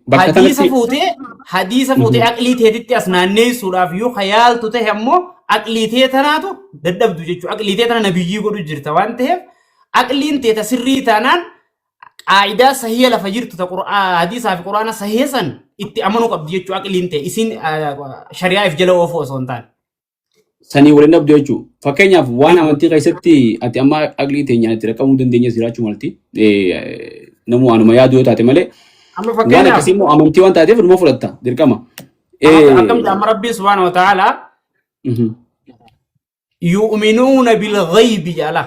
bakka Hadiisa tanatti fuutee hadiisa fuutee aqlii teetitti as naanneessuudhaaf yoo khayaaltu ta'e ammoo aqlii tee tanaatu dadhabdu jechuudha. Aqlii tee tana nabiyyii godhu jirta waan ta'eef aqliin tee ta sirrii taanaan qaa'idaa sahiya lafa jirtu ta hadiisaa fi qur'aana sahiya san itti amanuu qabdi jechuudha aqliin tee isin shari'aa if jala oofuu osoo hin taane. Sanii waliin dhabdu jechuudha. Fakkeenyaaf waan amantii keessatti ati amma aqlii teenyaan itti raqqabuu dandeenyes jiraachuu malti. Namuu anuma yaadu yoo taate malee Amma waan fakkeenyaaf akkasii immoo amantii waan taateef dhuma fudhatta dirqama. Akkam jedha Rabbiin subhaanahu wa ta'aalaa yu'minuuna bilghaybi jedha.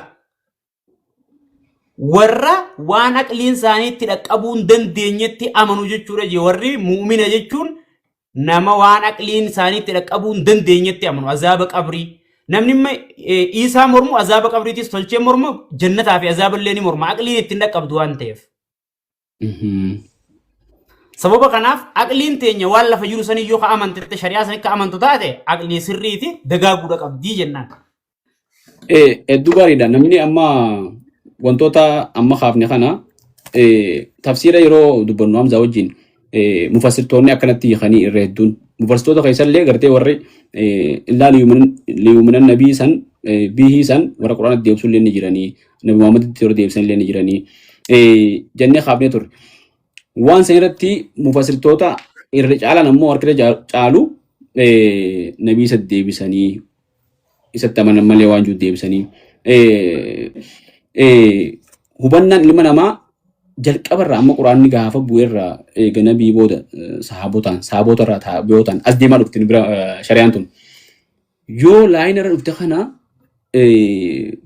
Warra waan aqliin isaanii itti dhaqqabuu hin dandeenyetti amanu jechuudha jee warri mu'mina jechuun nama waan aqliin isaanii itti dhaqqabuu hin dandeenyetti amanu azaaba qabrii. Namni imma Iisaa mormu azaaba qabriitis tolchee mormu jannataa fi azaaba illee ni morma aqliin ittiin dhaqqabdu waan ta'eef. Sababa kanaaf aqliin teenya waan lafa jiru sanii yoo ka amante shari'aa sanii ka amantu taate aqlii sirriiti dagaaguudha qabdii jennaan. Hedduu gaariidha. Namni amma wantoota amma kaafne kana tafsiira yeroo dubbannu Hamzaa wajjin mufassirtoonni akkanatti hiikanii irra hedduun mufassirtoota keessallee gartee warri illaa liyuuminan nabii san bihii san warra quraanatti deebisuu illee ni jiranii nabi Muhammaditti warra deebisan illee ni jiranii jennee kaafnee turre. Waan san irratti mufassirtoota irra caalan ammoo harka irra caalu nabii isa deebisanii isatti amanan malee waan jiru deebisanii hubannaan ilma namaa jalqabarraa amma quraanni gaafa bu'eerraa eega nabii booda sahaabotaan sahaabotarraa taabiyootaan as deemaa dhufti bira shari'aan tun yoo laayina irra dhufte kana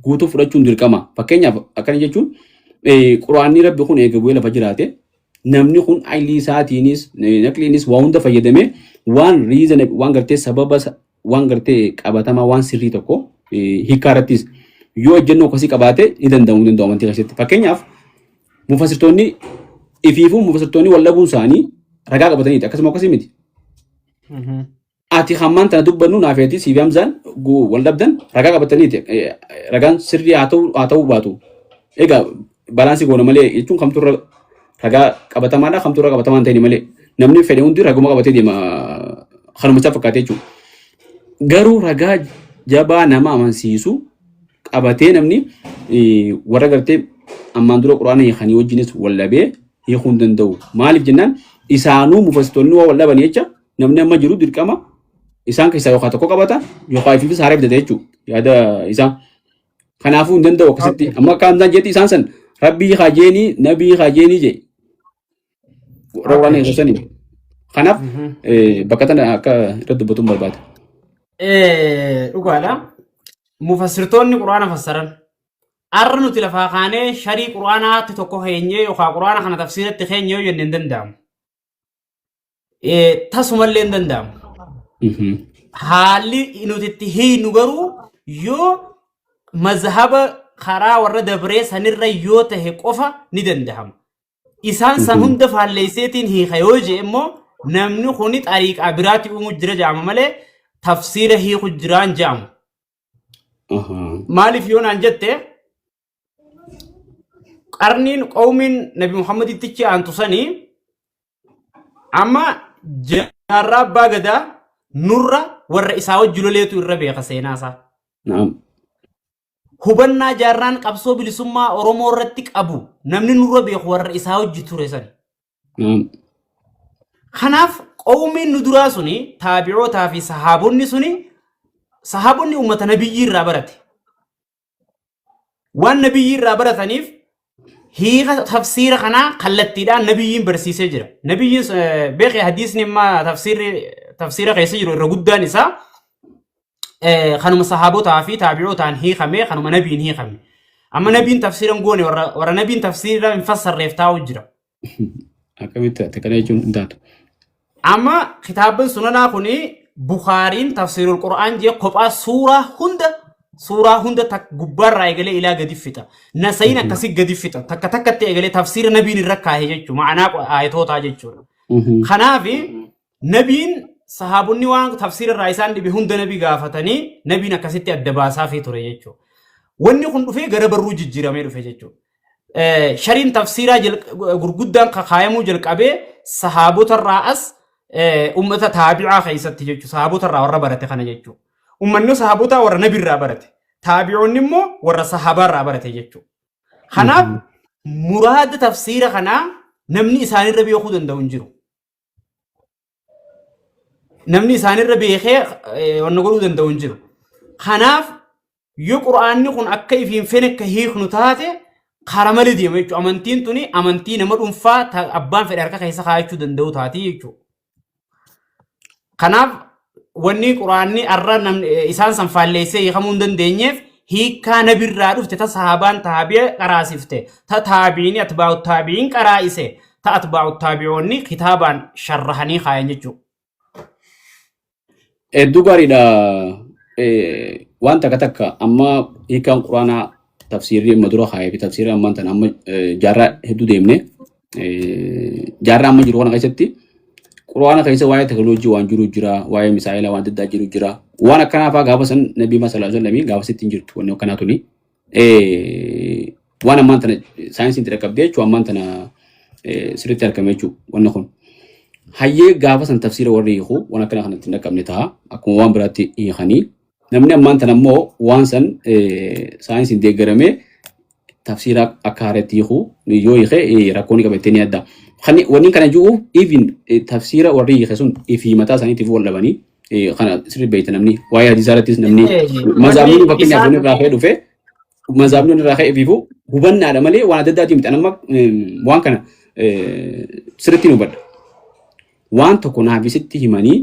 guutuu fudhachuun dirqama fakkeenyaaf akkana jechuun quraanni rabbi kun eega bu'ee lafa jiraate namni kun aqlii isaatiinis naqliinis waa hunda fayyadamee waan reason waan gartee sababa waan gartee qabatamaa waan sirrii tokko hiikkaa irrattis yoo ejjennoo akkasii qabaate ni danda'u hin danda'u amantii keessatti. Fakkeenyaaf mufassirtoonni ifiifuu mufassirtoonni wal dhabuun isaanii ragaa qabataniiti akkasuma akkasii miti. Ati hammaan tana dubbannu naaf eeti siifi Hamzaan wal dhabdan ragaa qabataniiti. Ragaan sirrii haa ta'uu baatu. Egaa balaansii goona malee jechuun kamtu irra ragaa qabatamaadha kamtu irra qabatamaa hin ta'in malee namni fedhe hundi raguma qabatee deema kanuma isaa fakkaatee jechuudha. Garuu ragaa jabaa nama amansiisu qabatee namni warra gartee ammaan dura quraana hiikanii wajjinis wal dhabee hiikuu hin danda'u. Maaliif jennaan isaanuu mufassitoonni waa wal dhaban jecha namni amma jiru dirqama isaan keessaa yookaan tokko qabata yookaan ifiifis haaraa bitata jechuudha yaada isaa. Kanaafuu hin danda'u akkasitti. Amma akka Hamzaan jeetti isaan san rabbii haa jeenii nabii haa jeenii jee. Warra quraana hin sosanii. Kanaaf bakka tana akka irratti dubbatuun barbaada. Dhugaadha. Mufassirtoonni quraana fassaran. Arra nuti lafaa kaanee sharii quraanaatti tokko keenyee yookaan quraana kana tafsiiratti keenyee yoo jenne hin danda'amu. Tasumallee hin danda'amu. Haalli nuti itti hiinu garuu yoo mazhaba karaa warra dabree sanirra yoo tahe qofa ni danda'ama. Isaan san hunda faalleesseetiin hiika yoo jee immoo namni kuni xariiqaa biraatti uumuu jira jedhama malee tafsiira hiiku jiraan jedhamu. Maaliif yoo naan jette qarniin qawmiin Nabi Muhammaditti aantu sanii amma jaarraa abbaa gadaa nurra warra isaa wajji loleetu irra beeka seenaa isaa. Naam. Hubannaa jaarraan qabsoo bilisummaa Oromoo irratti qabu namni nurra beeku warra isaa hojii ture sani. Kanaaf qawmiin nu duraa suni taabi'ootaa fi sahaabonni suni sahaabonni uummata nabiyyii irraa barate. Waan nabiyyii irraa barataniif hiika tafsiira kanaa kallattiidhaan nabiyyiin barsiisee jira. Nabiyyiin beekee hadiisni immaa tafsiirri tafsiira keessa jiru irra guddaan isaa kanuma sahaabotaa fi taabi'ootaan hiikamee kanuma nabiin hiikame. Amma nabiin tafsiira hin goone warra nabiin tafsiira hin fassarreef taa'u jira. Akkamitti taate kana jechuun hin taatu. Amma kitaabban sunanaa kuni Bukaariin tafsiirul Qur'aan jee kophaa suuraa hunda gubbaarraa eegalee ilaa gadi fixa. Nasa'iin akkasii gadi fixa. Takka takkatti eegalee tafsiira nabiin irra kaa'e jechuudha. Ma'anaa ayatootaa jechuudha. Kanaaf nabiin sahaabonni waan tafsiira irraa isaan dhibe hunda nabi gaafatanii nabiin akkasitti adda baasaafii ture jechuudha. Wanni kun dhufee gara barruu jijjiiramee dhufe jechuudha. Shariin tafsiiraa gurguddaan kaayamuu jalqabee sahaabota irraa as ummata taabi'aa keessatti jechuudha. Sahaabota irraa warra barate kana jechuudha. Uummanni sahaabotaa warra nabi irraa barate. Taabi'oonni immoo warra sahaabaa irraa barate jechuudha. Kanaaf muraada tafsiira kanaa namni isaanirra beekuu danda'u hin jiru. Namni isaanirra beekee wanna godhuu danda'u hin jiru. Kanaaf yoo qura'aanni kun akka ifiin fene akka hiiknu taate karaa malee deema jechuudha. Amantiin tuni amantii nama dhuunfaa abbaan fedhe harka keessa kaa'achuu danda'u taati jechuudha. Kanaaf wanni quraanni har'a namni isaan san faalleessee hiikamuu hin dandeenyeef hiikkaa nabirraa dhufte ta sahaabaan taabi'a qaraasifte ta taabiini atbaa'u taabi'iin qaraa'ise ta atbaa'u taabi'oonni kitaabaan sharrahanii kaayan jechuudha. Hedduu gaariidha. Waan takka takka amma hiikkaan quraanaa tafsiirri amma dura kaayee fi tafsiirri ammaan tana amma jaarraa hedduu deemne jaarraa amma jiru kana keessatti quraana keessa waa'ee teknooloojii waan jiru jira, waa'ee misaa'ilaa waan adda addaa jiru jira. Waan akkanaa fa'aa gaafa san nabii sallallahu alaihi wasallam gaafa sitti hin jirtu wanni akkanaa tuni. Waan ammaan tana saayinsiin itti dhaqqabdee jechuun ammaan tana sirriitti argame jechuudha wanni kun. Hayyee gaafa san tafsiira warri hiiku waan akkana kanatti hin dhaqqabne ta'a. Akkuma waan biraatti hiikanii. Namni ammaan tana immoo waan san saayinsiin deeggaramee tafsiira akka haaratti hiiku yoo hiike rakkoo ni qaba jettee ni yaadda. Wanni kana jiru even tafsiira warri hiike sun ifii mataa isaaniitiif wal dhabanii kana sirrii beekta namni waa'ee hadiisaa irrattis namni mazaabni fakkeenyaaf wanni irraa ka'ee dhufe mazaabni irraa ka'ee ifiifuu hubannaadha malee waan adda addaatii miti. Amma waan kana sirriitti hubadha. Waan tokko naaf isitti himanii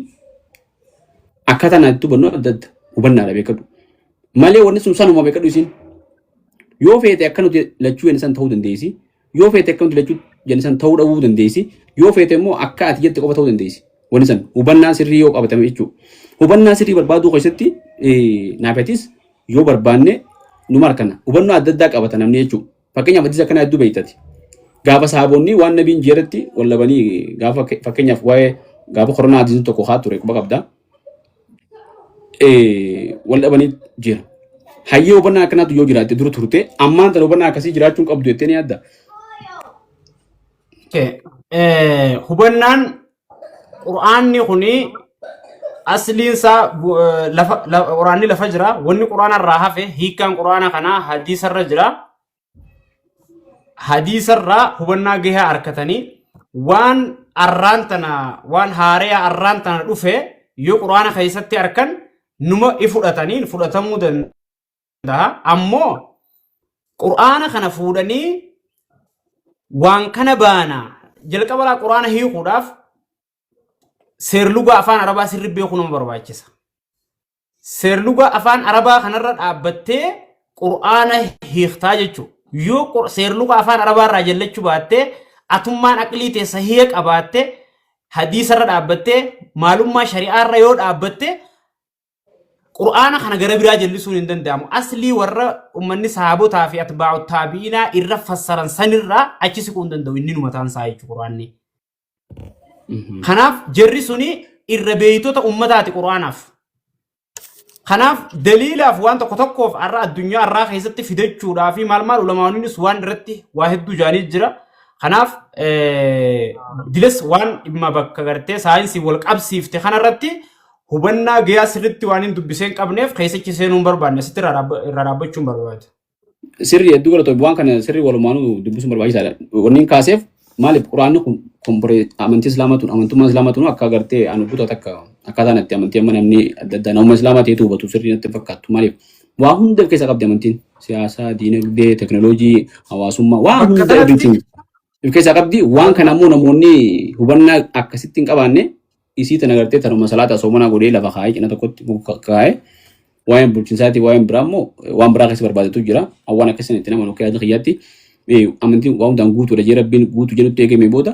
akkaataa naatti hubannu adda adda hubannaadha beekadhu. Malee wanni sun sanuma beekadhu isin. Yoo feete akka nuti lachuu jenne san ta'uu dandeessi. Yoo feete akka nuti lachuu jenne san ta'uu dhabuu dandeessi. Yoo feete immoo akka ati jette qofa ta'uu dandeessi. Wanni san hubannaa sirrii yoo qabatame jechuudha. Hubannaa sirrii barbaaduu keessatti naafetis yoo barbaanne numa harkana. Hubannoo adda addaa qabata namni jechuudha. Fakkeenyaaf hadiisa akkanaa hedduu beektati. Gaafa sahaabonni waan nabiin jeeratti wallabanii gaafa fakkeenyaaf waa'ee gaafa koronaa hadiisni tokko haa ture quba qabda. Wal dhabanii jira. Hayyee hubannaa akkanaatu yoo jiraatte dura turte ammaan tana hubannaa akkasii jiraachuun qabdu jettee ni yaadda. Hubannaan qur'aanni kuni asliinsaa lafa qur'aanni lafa jira. Wanni qur'aana irraa hafe hiikkaan qur'aana kanaa hadiisarra jira. Hadiisarraa hubannaa gahaa harkatanii waan arraan tana waan haaraya arraan tana dhufe yoo qur'aana keessatti harkan numa i fudhatanii fudhatamuu danda'a. Ammoo qur'aana kana fuudhanii waan kana baana jalqabalaa qur'aana hiikuudhaaf seerluga afaan arabaa sirri beekuu nama barbaachisa. Seerluga afaan arabaa kanarra dhaabbattee qur'aana hiiktaa jechuudha. Yoo seerluga afaan arabaa irraa jallachuu baattee atummaan aqlii ta'e sahiha qabaatte hadiisarra dhaabbattee maalummaa shari'aarra yoo dhaabbatte qur'aana kana gara biraa jallisuun hin danda'amu. Aslii warra uummanni sahaabotaa fi atbaa'u taabi'inaa irra fassaran sanirraa achi siquu hin danda'u inni nu mataan isaa jechuudha qur'aanni. Kanaaf jarri suni irra beeytota ummataati qur'aanaaf. Kanaaf daliilaaf waan tokko tokkoof har'a addunyaa har'aa keessatti fidachuudhaa fi maal maal ulamaannis waan irratti waa hedduu jaanii jira. Kanaaf diles waan dhimma bakka gartee saayinsii wal qabsiifte kanarratti Hubannaa gayaa sirriitti waan hin dubbisee hin qabneef keessichi seenuu hin barbaanne asitti irraa dhaabbachuu hin barbaade. Sirri hedduu galatoomi, waan kana sirri walumaanuu dubbisuun barbaachisaadha. Wanni hin kaaseef maaliif quraanni kun komporee amantii islaamaa tun amantummaa islaamaa tun akka agartee anu kutaa takka akkaataan itti amantii amma namni adda addaa nama islaamaa ta'etu hubatu sirrii natti hin fakkaattu. Maaliif waa hunda of keessaa qabdi amantiin siyaasaa, diinagdee, teknooloojii, hawaasummaa waa Bakka hunda kanatti everything of keessaa qabdi. Waan kana ammoo namoonni hubannaa akkasitti hin qabaanne isii tana gartee tanuma salaata soomanaa godhee lafa kaa'ee cina tokkotti muka kaa'ee waa'een bulchiinsaati waa'een biraa immoo waan biraa keessa barbaadetu jira. Waan akkasiin itti nama akka yaada kiyyaatti amantiin waan hundaan guutuudha jee rabbiin guutuu jedhutti eegame booda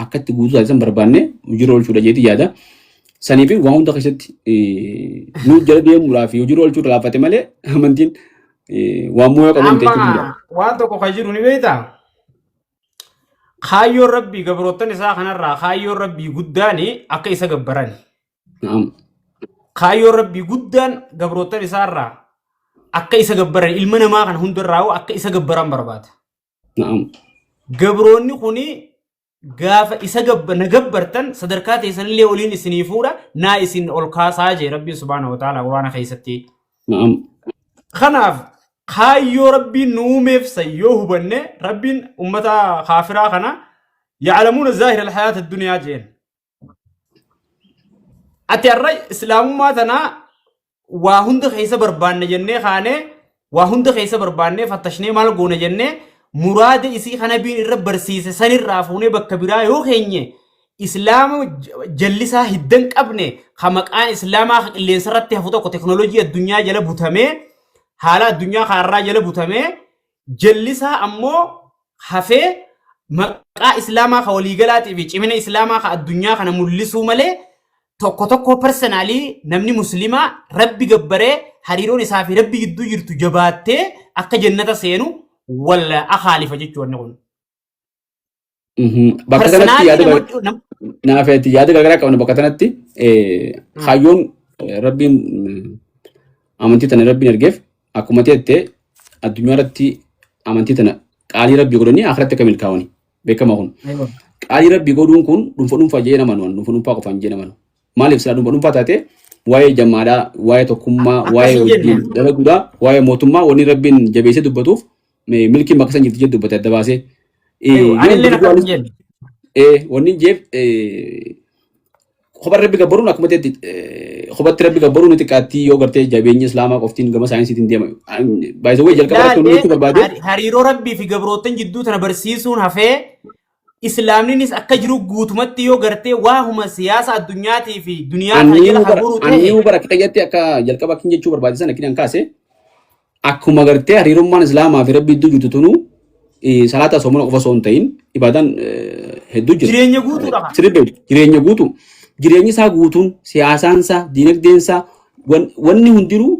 akkatti guutuu taasisan barbaanne hojiirra oolchuudha jeeti yaada. Sanii fi waan hunda keessatti nu jala deemuudhaa fi hojiirra oolchuudha laaffate malee amantiin waan moo'ee qabu miti jechuudha. Amma waan tokko kan jiru ni beektaa? Kaayyoon rabbii gabroottan isaa kanarraa kaayyoon rabbii guddaan akka isa gabbaran. Naam. Kaayyoon rabbii guddaan gabroottan isaarraa akka isa gabbaran ilma namaa kana hundarraa akka isa gabbaran barbaada. Naam. Gabroonni kuni gaafa isa na gabbartan sadarkaa teessanillee oliin isinii fuudha naa isin ol kaasaa jee rabbiin subhaanahu wa ta'ala quraana keessatti. Naam. Kanaaf kaayyoo rabbiin nu uumeef san yoo hubanne rabbiin ummata kaafiraa kana ya'lamuuna zaahira alhayaata addunyaa jeen. Ati har'a islaamummaa tanaa waa hunda keessa barbaanne jennee kaanee waa hunda keessa barbaannee fattashnee maal goona jennee muraada isii kana biin irra barsiise sanirraa fuunee bakka biraa yoo keenye islaama jallisaa hidda hin qabne ka maqaan islaamaa ka qilleensa irratti hafu tokko teknoolojii addunyaa jala butamee haala addunyaa kaarraa jala butamee jallisaa ammoo hafee maqaa islaamaa ka waliigalaatii fi cimina islaamaa ka addunyaa kana mul'isuu malee tokko tokko personally namni muslimaa rabbi gabbaree hariiroon isaa fi rabbi gidduu jirtu jabaattee akka jannata seenu wal akaalifa jechuudha wanni kun. Bakka kanatti Personally yaada nama naafeetti yaada garagaraa qabna bakka kanatti kaayyoon rabbiin amantii tana rabbiin ergeef akkuma ta'etti addunyaa irratti amantii tana qaalii rabbii godhanii akhiratti akka milkaa'anii beekama kun. Qaalii rabbii godhuun kun dhuunfa dhuunfaa jee nama nuwan dhuunfa dhuunfaa qofaan jee nama nu. Maaliif silaa dhuunfa dhuunfaa taate waa'ee jamaadhaa, waa'ee tokkummaa, waa'ee Akkas hin jenne. wajjin dalaguudhaa, waa'ee mootummaa wanni rabbiin jabeessee dubbatuuf milkiin bakka san jirti jedhu dubbate adda baasee. Yoo Anillee akkas hin jenne. Wanni jeef kophaa rabbi gabbaruun akkuma ta'etti kophatti rabbi gabbaruun ni xiqqaatti yoo gartee jabeenyi islaamaa qoftiin gama saayinsiitiin deema. Baay'ee jalqaba irratti wanni jechuu barbaade. Hariiroo rabbii fi gabroottan jidduu tana barsiisuun hafee islaamninis akka jiru guutumatti yoo gartee waahuma siyaasa addunyaatii fi duniyaa kana jala haguuru ta'e. Anniiwu bara akka qayyatti akka jalqaba akkin jechuu barbaade sana akkin kaase akkuma gartee hariirummaan islaamaa fi rabbi gidduu jirtu tunuu salaata soomana qofa osoo hin ta'in ibaadaan hedduu jira. Jireenya guutuudha. Sirri beeku jireenya guutuu jireenyi isaa guutuun siyaasaan isaa diinagdeen isaa wanni hundinuu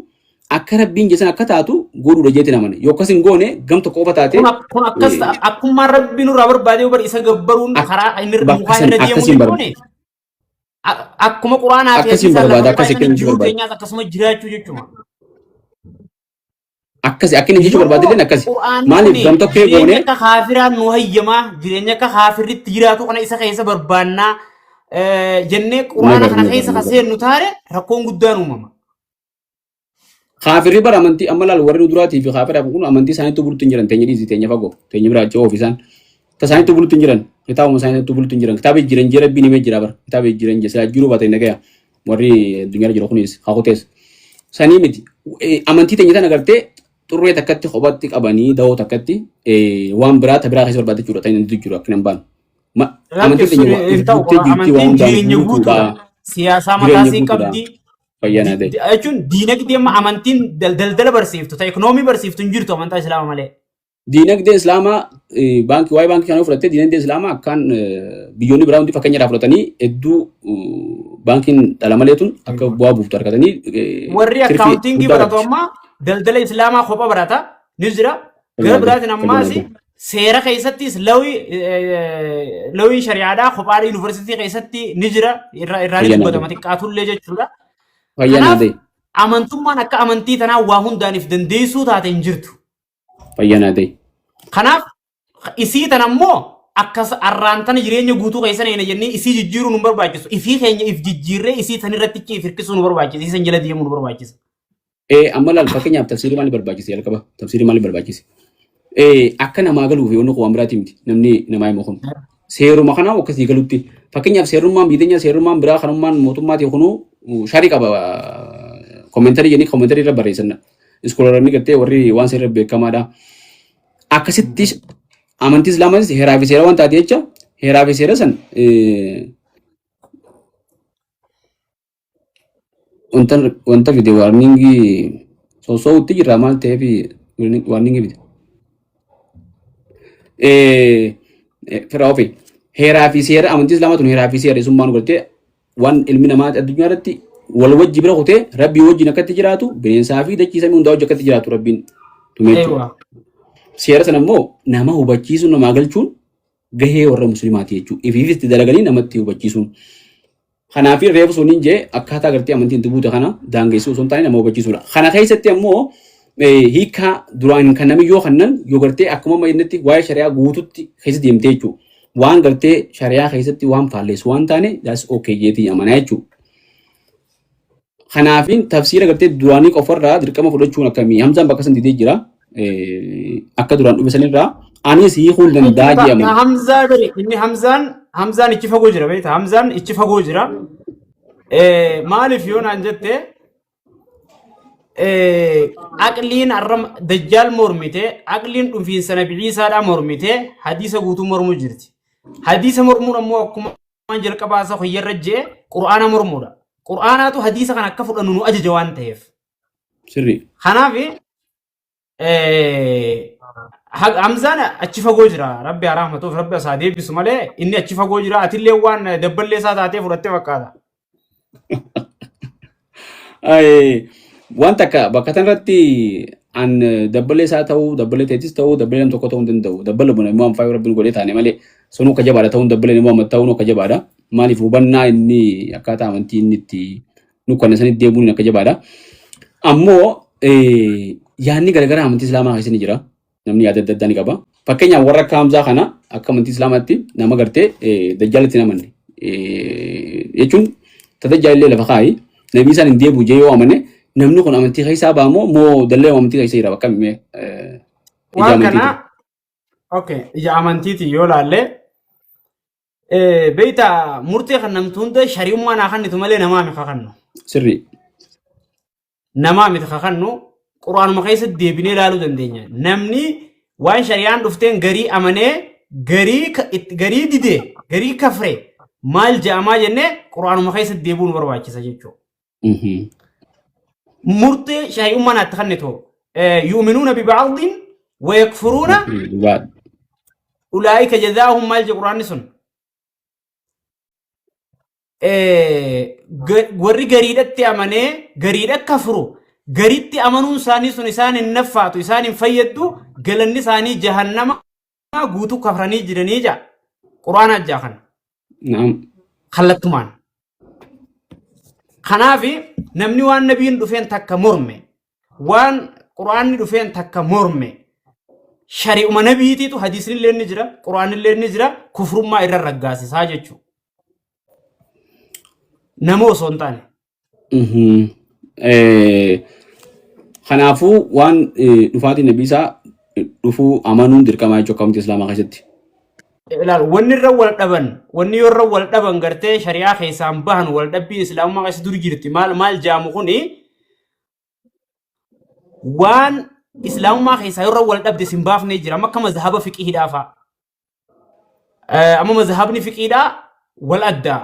akka rabbiin jedhan akka taatu godhuudha jeetti namani yoo akkas hin goone gam tokko qofa taate. Kun akkas akkummaan rabbi nurraa barbaade bar isa gabbaruun karaa inni mukaa irra deemu jechuun akkuma quraanaa fi Akkasiin hadiisaan barbaada lafa akkas mukaa akka inni jiruu barbaada. keenyaas akkasuma jiraachuu jechuudha. Akkasi akka inni jechuu barbaade illee akkasi. Qur'aanni Maaliif kuni gam tokkee jireenya goone akka kaafiraan nu hayyamaa jireenya akka kaafirritti jiraatu kana isa keessa barbaannaa jennee quraana Never, kana never, keessa ka never. seennu taane rakkoon guddaan uumama. Kaafirri bara amantii amma laal warri nu duraatii fi kaafira kun amantii isaaniitti bulutti hin jiran teenya dhiisi teenya fagoo teenya biraa achii oofi isaan ta isaaniitti bulutti hin jiran kitaabuma isaaniitti bulutti hin jiran kitaaba jiran jee rabbiin himee jira bara kitaaba jiran jee silaa jiruu baate nagaya warri addunyaarra jiru kunis hakutees sanii miti amantii teenya tana gartee xurree takkatti kophatti qabanii dawoo takkatti waan biraa ta biraa keessa barbaadde jechuudha ta'in jiru jiru akkina hin baanu. Amantiin Lakki sun teenya hin ta'u guuttee jirti waan amantiin hundaan jireenya guutuudha. guutuudha. Siyaasaa Jireenya mataasii guutuudha. qabdi. Fayyaa naa ta'e. Jechuun diinagdee amma amantiin daldala barsiiftu ta'e ikoonoomii barsiiftu hin jirtu amantaa islaamaa malee. Diinagdeen islaamaa baankii waa'ee baankii kana fudhattee diinagdeen islaamaa akkaan biyyoonni biraa hundi fakkeenya irraa fudhatanii hedduu baankiin dhala malee tun akka bu'aa buuftu argatanii Warri tirfii akkaawuntiingii guddaa baratu qabdi. amma daldala islaamaa kopha barata ni jira. Gara Fayyaa biraatiin ta'e. ammaas Fayyaa ta'e. seera keessattis lawii shari'aadhaa kophaa yuunivarsiitii keessatti ni jira irraa ni Fayyaa naa dubbatama ta'e. xiqqaatullee jechuudha. Fayyaa naa Kanaaf ta'e. amantummaan akka amantii tanaa waa hundaaniif dandeessuu taate hin jirtu. Fayyaa naa ta'e. Kanaaf isii tan ammoo Akkas arraan tana jireenya guutuu keessa neena jennee isii jijjiiruu nu barbaachisu. Ifii keenya if jijjiirree isii tan irratti if hirkisuu nu barbaachisa. Isii san jala deemuu nu barbaachisa. Amma laal, fakkeenyaaf tafsiirri maaliif barbaachise jalqaba? Tafsiirri maaliif barbaachise? Akka namaa galuuf yoo waan biraati miti namni namaa himu kun. Seeruma kana akkasii galutti, fakkeenyaaf seerummaan biyya teenya, seerummaan biraa, kanummaan mootummaatii kunuu sharii qaba. Commentary jennee commentary irra barreessan. Scholaroonni gartee warri waan seera beekamaadha. Akkasitti amantii Islaamaatis heeraa fi seera waan taate jecha heeraa fi seera san wanta fide warningii soosoo'utti jirra, maal ta'eef warningii fide. Fira ofi heeraa fi seera amantii Islaamaa tun heeraa fi seera isummaan gartee waan ilmi namaa addunyaa irratti wal wajji bira kutee Rabbii wajjin akkatti jiraatu, bineensaa fi dachii samii hundaa wajji akkatti jiraatu Rabbiin tumee jechuudha. Seera sana immoo nama hubachiisuun, namaa galchuun gahee warra musliimaati jechuudha. Ifiifis itti dalaganii namatti hubachiisuun. Kanaaf reefu suniin jee akkaataa gartee amantiin itti buute kana daangessuu osoo hin taane nama hubachiisuudha. Kana keessatti ammoo hiikaa duraan kan namni yoo kannan yoo gartee akkuma amma jennetti waa'ee shari'aa guututti keessa deemtee jechuudha. Waan gartee shari'aa keessatti waan faalleessu waan taane, that's okay jeetii amanaa jechuudha. Kanaafin tafsiira gartee duraanii qofarraa dirqama fudhachuun akkamii? Hamzaan bakka san didee jira. Akka duraan dhufe sanirraa anis hiikuu hin danda'a jee amana. Hamzaa bari inni Hamzaan ichi fagoo jira, beektaa? Hamzaan ichi fagoo jira. Maaliif yoo naan jette, aqliin har'a Dajjaal mormite, aqliin dhufiinsa Nabi Iisaadhaa mormite, hadiisa guutuu mormuu jirti. Hadiisa mormuun ammoo akkuma jalqabaa isa hoyyarra jee Qur'aana mormuudha. Qur'aanaatu hadiisa kana akka fudhannu nu ajaja waan ta'eef. Sirrii. Kanaaf Hamzaan achi fagoo jira. Rabbi haa rahmatuuf, Rabbi isaa deebisu malee inni achi fagoo jira. Atillee waan dabballee isaa taatee fudhattee fakkaata. Waan takka bakka kanarratti an dabbalee isaa ta'uu, dabbalee ta'etis ta'uu, dabbalee nam tokko ta'uu hin danda'u. Dabbala buna immoo anfaa Rabbiin godhee taane malee sunuu akka jabaadha ta'uun, dabbaleen immoo amma ta'uun akka jabaadha. Maaliif, hubannaa inni akkaataa amantii inni itti nu kana sanitti deemuun akka jabaadha. Ammoo yaadni garagaraa amantii Islaamaa keessa ni jira. Namni yaada adda addaa ni qaba. Fakkeenyaaf warra akka Hamzaa kana akka amantii Islaamaatti nama gartee Dajjaalitti hin amanne. Jechuun ta Dajjaal illee lafa kaa'i. Nabii isaan hin deebi'u jee yoo amane, namni kun amantii keessaa ba'a moo moo dallee amantii keessa jira bakka mee ija Waan amantiitiin? Kana okay, ija amantiitiin yoo laalle, beektaa, murtee kan namtu hunda shari'ummaa naa kennitu malee namaa miti kakannu. Sirrii. Namaa miti kakannu, Quraanuma keessatti deebinee ilaaluu dandeenya. Namni waan shari'aan dhufteen garii amanee garii garii didee garii kafre maal ja'amaa jennee Quraanuma keessatti deebi'uu nu barbaachisa jechuudha. Murtee shari'ummaa naatti kennitu, yu'minuuna biba'din wa yakfuruuna Dhugaadha. ulaa'ika jazaa'uhum, maal jedhu Quraanni sun? Warri gariidhatti amanee gariidha kafru, garitti amanuun isaanii sun isaan hin naffaatu, isaan hin fayyaddu, galanni isaanii jahannama guutuu kafranii jiranii jaa Quraana ajjaa kana. Naam. Kallattumaan. Kanaaf namni waan nabiin dhufeen takka morme, waan Quraanni dhufeen takka morme, shari'uma nabiitiitu, hadiisni illee ni jira, Quraanni illee ni jira, kufrummaa irra raggaasisaa jechuudha. Nama osoo hin taane. Kanaafuu waan dhufaatiin nabii isaa dhufuu amanuun dirqamaa jechuudha akka amantii Islaamaa keessatti. Ilaal, wanni irra wal dhaban, wanni yoo irra wal dhaban gartee shari'aa keessaan bahan, wal dhabbii Islaamummaa keessa dur jirti maal maal jaamu kuni, waan Islaamummaa keessaa yoo irra wal dhabde sin baafnee jira. Amma akka mazhaba fiqiidhaa fa'a. Amma mazhabni fiqiidhaa wal adda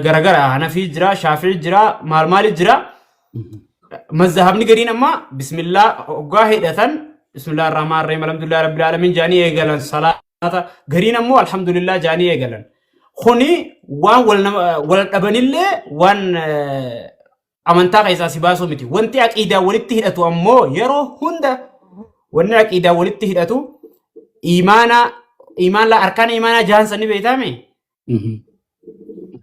garagara, Hanafii jira, Shaafii jira, maal maali jira. Mazhabni gariin amma bismillaa hoggaa hidhatan, bismillah ar-rahmaan ar-rahiim, alhamdulillah rabbil alamin jaanii eegalan salaata, gariin ammoo alhamdulillah jaanii eegalan. Kuni waan wal nama wal dhabanillee waan amantaa keessaa si baasuu miti. Wanti aqiidaa walitti hidhatu ammoo, yeroo hunda wanni aqiidaa walitti hidhatu imaana, imaan arkaana imaanaa jahan sanni beektaame.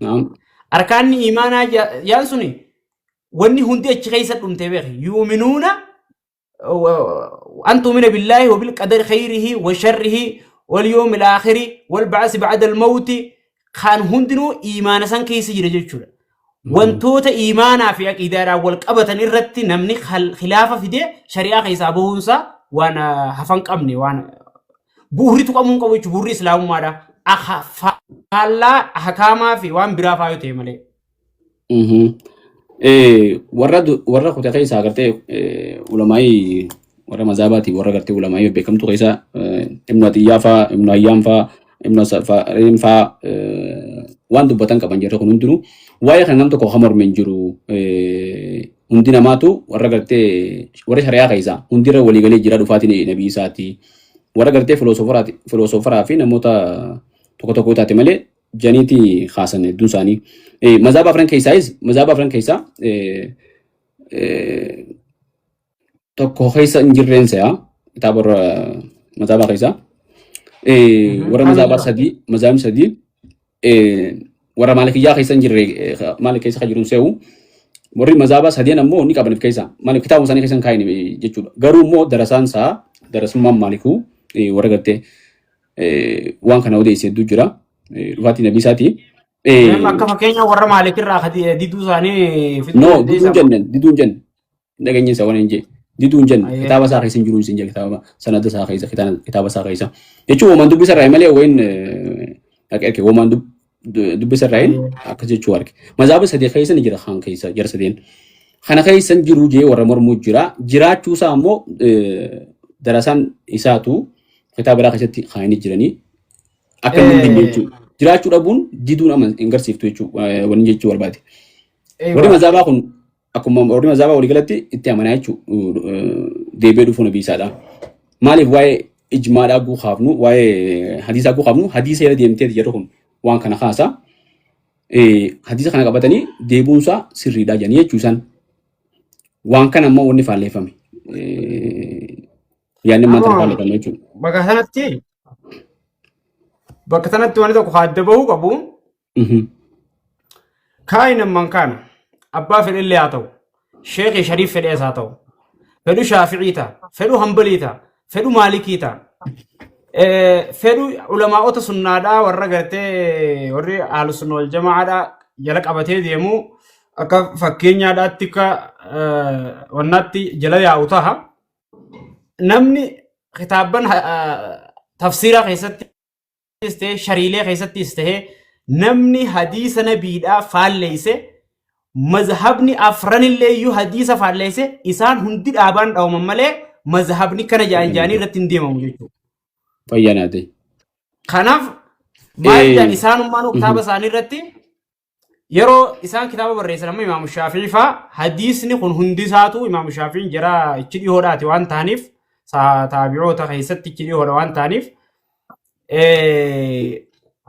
Naam. Arkaanni imaanaa jaan suni wanni hundi achi keessa dhumte beeki. Yuuminuuna an tu'mina billaahi wa bil qadari khayrihi wa sharrihi. Wal yoomil aakhiri, wal ba'asi ba'dal mawti kan hundinuu iimaana san keessa jira jechuudha. Wantoota iimaanaa fi aqiidaadhaan wal qabatan irratti namni khilaafa fidee shari'aa keessaa bahuunsaa waan hafan qabne waan bu'uurri tuqamuu hin qabu jechuudha. Bu'uurri islaamummaadha. Faallaa hakaamaa fi waan biraa faayoo ta'e malee. Warra kutaa keessaa gartee ulamaa'ii warra mazaabaati warra gartee ulamaa'ii beekamtu keessaa Ibnu Atiyyaa faa Ibnu Hayyaan faa Ibnu Safariin faa waan dubbatan qaban jirre kun hundinuu waa'ee kana nam tokko kan morme hin jiru. Hundi namaatu warra gartee warra shari'aa keessaa hundirra waliigalee jira dhufaatiin nabii isaati. Warra gartee filoosofaraa fi namoota tokko tokko taate malee janiiti kaasan hedduun isaanii. Mazaaba afran keessaayis mazaaba afran keessaa tokko keessa hin jirreen se'a kitaaba warra mazaabaa keessaa. Warra mazaabaa sadii mazaabni sadii warra maalikiyyaa keessa hin jirre maalik keessa kan jiru se'u. Warri mazaabaa sadeen ammoo ni qaban of keessa. Maaliif kitaaba isaanii keessa hin kaa'in jechuudha. Garuu immoo darasaan isaa darasummaan maalikuu warra gartee waan kana odeesse hedduu jira. Dhufaatii nabii isaati. Amma akka fakkeenya warra maalikirraa akka diduu isaanii fiduu No, dandeessa. diduun jenne, diduun jenne. Dhageenye isa waan hin jee. Diduun jenne. Kitaaba isaa keessa hin jiru hin jee kitaaba sanada isaa keessa kitaaba isaa keessa. Jechuun womaan dubbisa irraa malee wayin akka erge womaan dubbisa irraa akkas jechuu arge. Mazaaba sadii keessa ni jira kan keessa jara sadeen. Kana keessa hin jiru jee warra mormuu jira. Jiraachuu isaa ammoo darasaan isaatu kitaaba biraa keessatti kaa'anii jiranii akka inni hin dinne jechuudha. Jiraachuu dhabuun diduun ama hin garsiiftu jechuudha wanni jechuu barbaade. Warri mazaabaa kun akkuma warri mazaabaa waliigalatti itti amanaa jechuudha deebi'ee dhufuu nabii isaadha. Maaliif waa'ee ijmaadhaa guu kaafnu waa'ee hadiisaa guu kaafnu hadiisa jala deemtee jedhu kun waan kana kaasa. Hadiisa kana qabatanii deebuunsaa sirriidha jedhanii jechuu isaan. Waan kana ammoo wanni faalleeffame. Yaadni ammaa kana Amma faalleeffame jechuudha. Bakka sanatti wanti tokko adda bahuu qabu. Kaa'inan man kaana abbaa fedhellee haa ta'u sheekii shariif fedhees haa ta'u fedhu shaafi'ii ta'a fedhu hanbalii ta'a fedhu maalikii ta'a fedhu ulamaa'ota sunnaadhaa warra gartee warri ahlu sunna wal jamaa'aadhaa jala qabatee deemu akka fakkeenyaadhaatti akka wannaatti jala yaa'u ta'a. Namni kitaabban tafsiiraa keessattis ta'e shariilee keessattis ta'e namni hadiisa nabiidhaa faalleeyse mazhabni afranillee iyyuu hadiisa faalleeyse isaan hundi dhaabaan dhawaman malee mazhabni kana jaan jaanii irratti hin deemamu jechuudha. Fayyaa naa ta'e. Kanaaf maal jedhan isaanummaan kitaaba isaanii irratti yeroo isaan kitaaba barreessan amma Imaamu Shaafi'ii faa hadiisni kun hundi isaatu Imaamu Shaafi'iin jara ichi dhihoodhaati waan ta'aniif taabi'oota keessatti ichi dhihoodha waan ta'aniif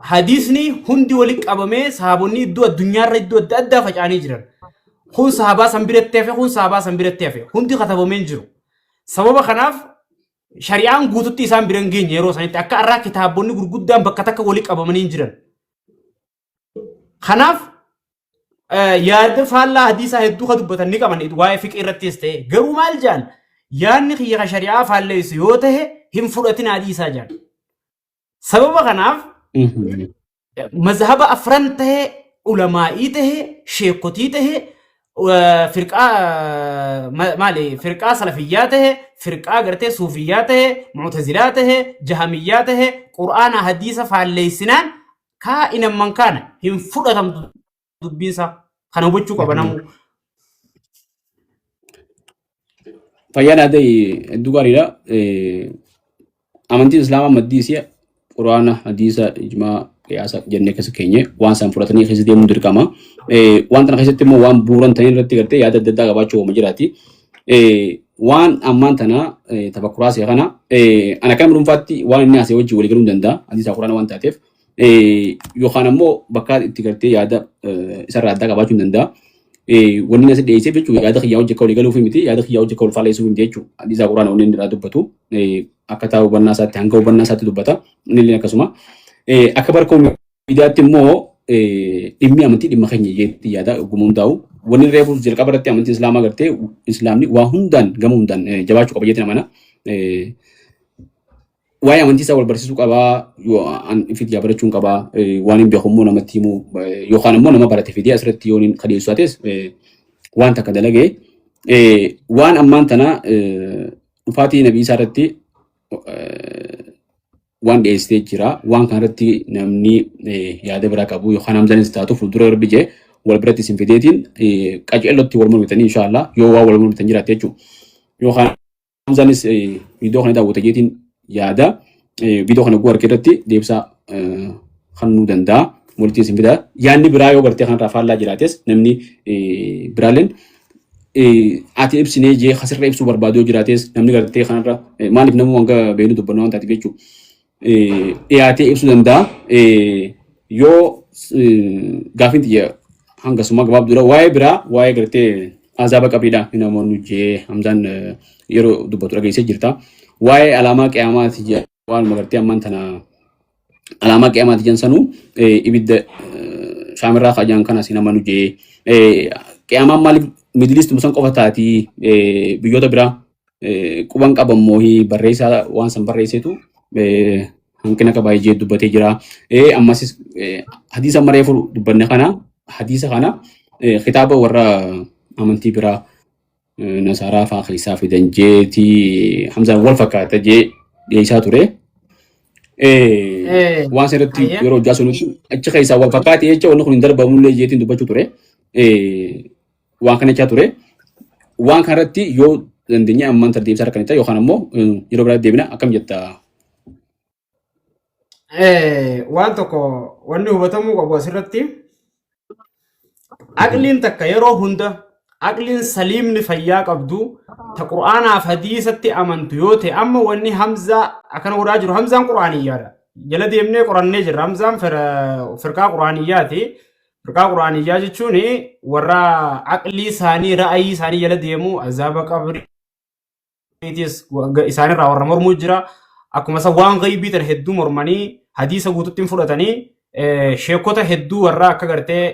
hadiisni hundi walitti qabamee sahaabonni iddoo addunyaarra iddoo adda addaa faca'anii jiran. Kun sahabaa san biratti hafe kun sahabaa san biratti hafe hundi katabamee hin jiru. Sababa kanaaf shari'aan guututti isaan bira hin geenye yeroo sanitti akka har'aa kitaabonni gurguddaan bakka takka walitti qabamanii hin jiran. Kanaaf yaada faallaa hadiisaa hedduu ka dubbatan ni qaban waa'ee fiqii irrattis ta'e garuu maal jedhan yaadni kiyya ka shari'aa faalleessu yoo ta'e hin fudhatin hadiisaa jedhan. Sababa kanaaf mazhaba afran ta'e ulamaa'ii ta'e sheekotii ta'e firqaa maali firqaa salafiyyaa ta'e firqaa gartee suufiyyaa ta'e mu'tazilaa ta'e jahamiyyaa ta'e qur'aana hadiisa faalleessinaan kaa'inan man kaana hin fudhatamtu dubbiin isaa kana hubachuu qaba namuu. Fayyaa naa ta'e hedduu gaariidha. Amantiin Islaamaa maddii isii Quraana, hadiisa, ijmaa, qiyaasa jennee keessa keenye waan isaan fudhatanii keessa deemuun dirqama. Waan kana keessatti immoo waan bu'uuran ta'in irratti gartee yaada adda addaa qabaachuu waama jiraati. Waan ammaan tana tafakkuraa see kana ana akka nama dhuunfaatti waan inni haasa'e wajjin walii galuu hin danda'a. Hadiisa Quraana waan taateef. Yookaan ammoo bakka itti gartee yaada isarraa addaa qabaachuu hin danda'a. Wanni inni asii dhiyeesseef jechuudha yaada kiyyaa hojii akka walii galuuf miti yaada kiyyaa hojii akka wal faalleessuuf miti jechuudha. Hadiisa Quraana wanni inni irraa dubbatu akkataa hubannaa isaatti hanga hubannaa isaatti dubbata. Inni illee akkasuma. Akka barkoo miidiyaatti immoo dhimmi amantii dhimma keenya jeetti yaada ogummaa hundaa'u. Wanni reefu jalqaba irratti amantiin Islaamaa gartee Islaamni waa hundaan gama hundaan jabaachuu qaba jeetti amana. Waa'ee amantii isaa wal barsiisuu qabaa, yoo an ifitti yaa barachuun qabaa, waan hin beeku immoo namatti himuu yookaan immoo nama barate fidee asirratti yoo hin kadeessu taates waan takka dalagee waan ammaan tana dhufaatii nabii isaa irratti waan dhiyeessitee jira. Waan kanarratti namni yaada biraa qabu yookaan Hamzaanis taatu fuuldura rabbi jee wal biratti isin fideetiin qajeellotti wal mormitanii inshaallah yoo waan wal mormitan jiraatte jechuudha. Yookaan Hamzaanis viidiyoo kana daawwata jeetiin yaada. Viidiyoo kana guu harka irratti deebisaa kennuu danda'a. Walitti isin fida. Yaadni biraa yoo gartee kanarraa faallaa jiraates namni biraalleen ati ibsinee jee kasirra ibsuu barbaadu yoo jiraates namni gartee kanarra maaliif namuu hanga beeknu dubbannu waan taateef jechuudha. Dhiyaatee ibsuu danda'a. Yoo gaafiin xiyya hangasuma gabaabduudha. Waa'ee biraa waa'ee gartee azaaba qabriidha namoonni jee Hamzaan yeroo dubbatu dhageessee jirta. Waa'ee alaamaa qiyaamaati jee waanuma gartee ammaan tana alaamaa qiyaamaati jan sanuu ibidda shaamirraa kaajaan kanas hin amanu jee qiyaamaan maaliif Middle East musan qofa taatii biyyoota biraa quban qaban moohii barreessaa waan san barreessetu hanqina qabaa jee dubbatee jira. Ammasis hadiisa maree furu dubbanne kana hadiisa kana kitaaba warra amantii biraa nasaaraa fa'aa keessaa fidan jeetii Hamzaan wal fakkaata jee dhiyeessaa ture. Waan sirriitti yeroo hojjaa sunutti achi keessaa wal fakkaate jecha wanni kun hin darbamullee jeetiin dubbachuu ture. Waan kana jechaa ture. Waan kanarratti yoo dandeenye ammaan tartiibsaa harka ni yookaan ammoo yeroo biraatti deebina akkam jetta? Waan tokko wanni hubatamuu qabu asirratti aqliin takka yeroo hunda aqliin saliimni fayyaa qabdu ta qur'aanaaf hadiisatti amantu yoo ta'e amma wanni Hamzaa akkana godhaa jiru Hamzaan qur'aaniyyaadha. Jala deemnee qorannee jirra. Hamzaan firqaa qur'aaniyyaati. Firqaa qur'aaniyyaa jechuun warra aqlii isaanii ra'ayii isaanii jala deemu azaaba qabriitis isaanirraa warra mormuu jira. Akkuma isa waan gaybii tana hedduu mormanii hadiisa guututti hin fudhatanii sheekota hedduu warra akka gartee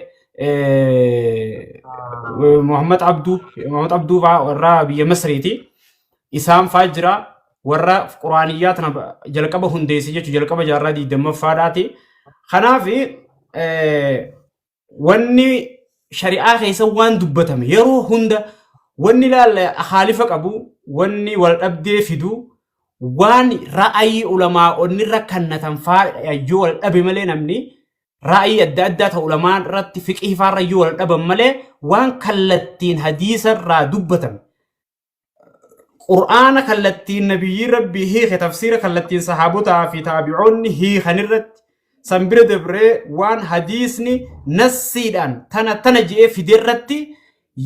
Muhammad Abduu Muhammad Abduu fa'aa warra biyya Masriiti. Isaan fa'aa jira warra quraaniyyaa tana jalqaba hundeesse jechuudha jalqaba jaarraa 20ffaadhaati. Kanaaf wanni shari'aa keessa waan dubbatame yeroo hunda wanni laalla haalifa qabu wanni wal dhabdee fidu waan ra'ayii ulamaa'onni irra kannatan fa'aa yoo wal dhabe malee namni ra'ayii adda addaa ta'u ulamaan irratti fiqihii fa'aa irra yoo wal dhaban malee waan kallattiin hadiisa irraa dubbatame Qur'aana kallattiin nabiyyiin rabbii hiike tafsiira kallattiin sahaabotaa fi taabi'oonni hiikan irratti san bira dabree waan hadiisni nassiidhaan tana tana je'ee fide irratti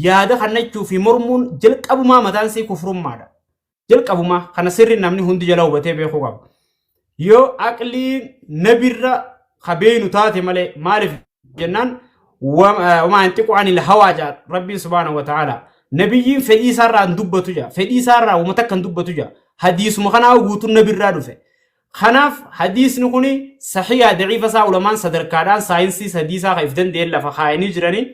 yaada kannachuu fi mormuun jalqabumaa mataan sii kufrummaadha. Jalqabumaa kana sirri namni hundi jala hubatee beekuu qaba. Yoo aqliin nabirra kabeenu taate malee maaliif jennaan wamaa yanxiqu anil hawaa jaa rabbiin subhaanahu wa ta'ala nabiyyiin fedhii isaarraa hin dubbatu jaa fedhii isaarraa wama takka hin dubbatu jaa hadiisuma kanaa guutuun nabirraa dhufe kanaaf hadiisni kun sahiyaa daciifa isaa ulamaan sadarkaadhaan saayinsii hadiisaa kan if danda'een lafa kaayanii jiranii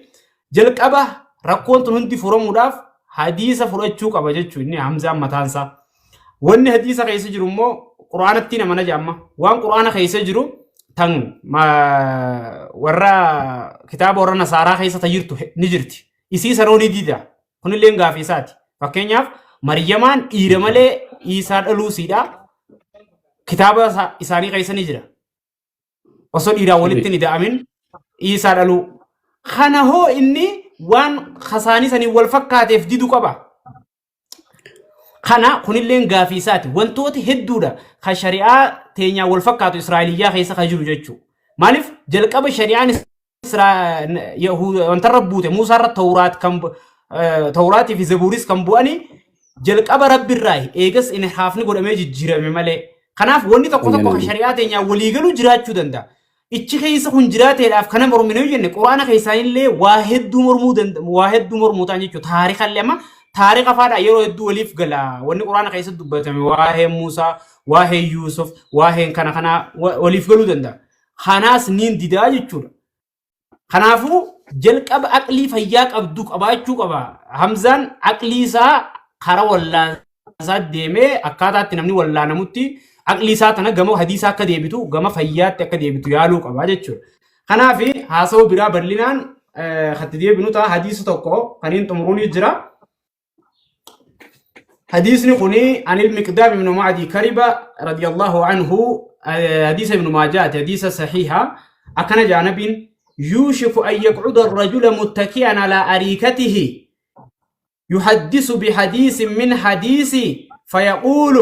jalqaba rakkoon tun hundi furamuudhaaf hadiisa fudhachuu qaba jechuu inni Hamzaan mataansaa. Wanni hadiisa keessa jiru immoo quraanatti nama naja amma waan quraana keessa jiru tan warra kitaaba warra nasaaraa keessa ta jirtu ni jirti. Isii sanoo ni dida. Kunillee gaafii isaati. Fakkeenyaaf Maryamaan dhiira malee Iisaa dhaluu siidha. Kitaaba isaanii keessa ni jira. Osoo dhiiraan walitti hin ida'amin Iisaa dhaluu. Kana hoo inni waan kasaanii saniin wal fakkaateef didu qaba. Kana kunilleen gaafii isaati. Wantooti hedduudha kan shari'aa teenyaan wal fakkaatu Israa'eliyyaa keessa kan jiru jechuudha. Maaliif jalqaba shari'aan wantarra buute Muusaarra Tawraat kan Tawraatii fi Zabuuris kan bu'anii jalqaba Rabbirraa eegas inhaafni godhamee jijjiirame malee. Kanaaf wanni tokko tokko kan shari'aa teenyaan waliigaluu jiraachuu danda'a. Ichi keessa kun jiraateedhaaf kana mormine yoo jenne quraana keessaanillee waa hedduu mormuu danda'u waa hedduu mormuu ta'an jechuudha. Taarikallee amma taarika faadhaa yeroo hedduu waliif gala. Wanni quraana keessatti dubbatame waa'ee Muusaa, waa'ee Yuusuf, waa'een kana kanaa waliif galuu danda'a. Kanaas niin didaa jechuudha. Kanaafuu jalqaba aqlii fayyaa qabdu qabaachuu qaba. Hamzaan aqlii isaa karaa wallaansaa deemee akkaataatti namni wallaanamutti Aqlii isaa tana gama hadiisaa akka deebitu, gama fayyaatti akka deebitu yaaluu qaba jechuudha. Kanaaf haasawuu biraa bal'inaan katti deebinu ta'a. Hadiisa tokko kaniin xumuruun jira. Hadiisni kuni anil Miqdaam ibn Ma'di Kariba radiyallahu anhu, hadiisa Ibn Maajaati, hadiisa sahiha. Akkana jaa nabiin: يوشك أن يقعد الرجل متكئا على أريكته يحدث بحديث من حديثي فيقول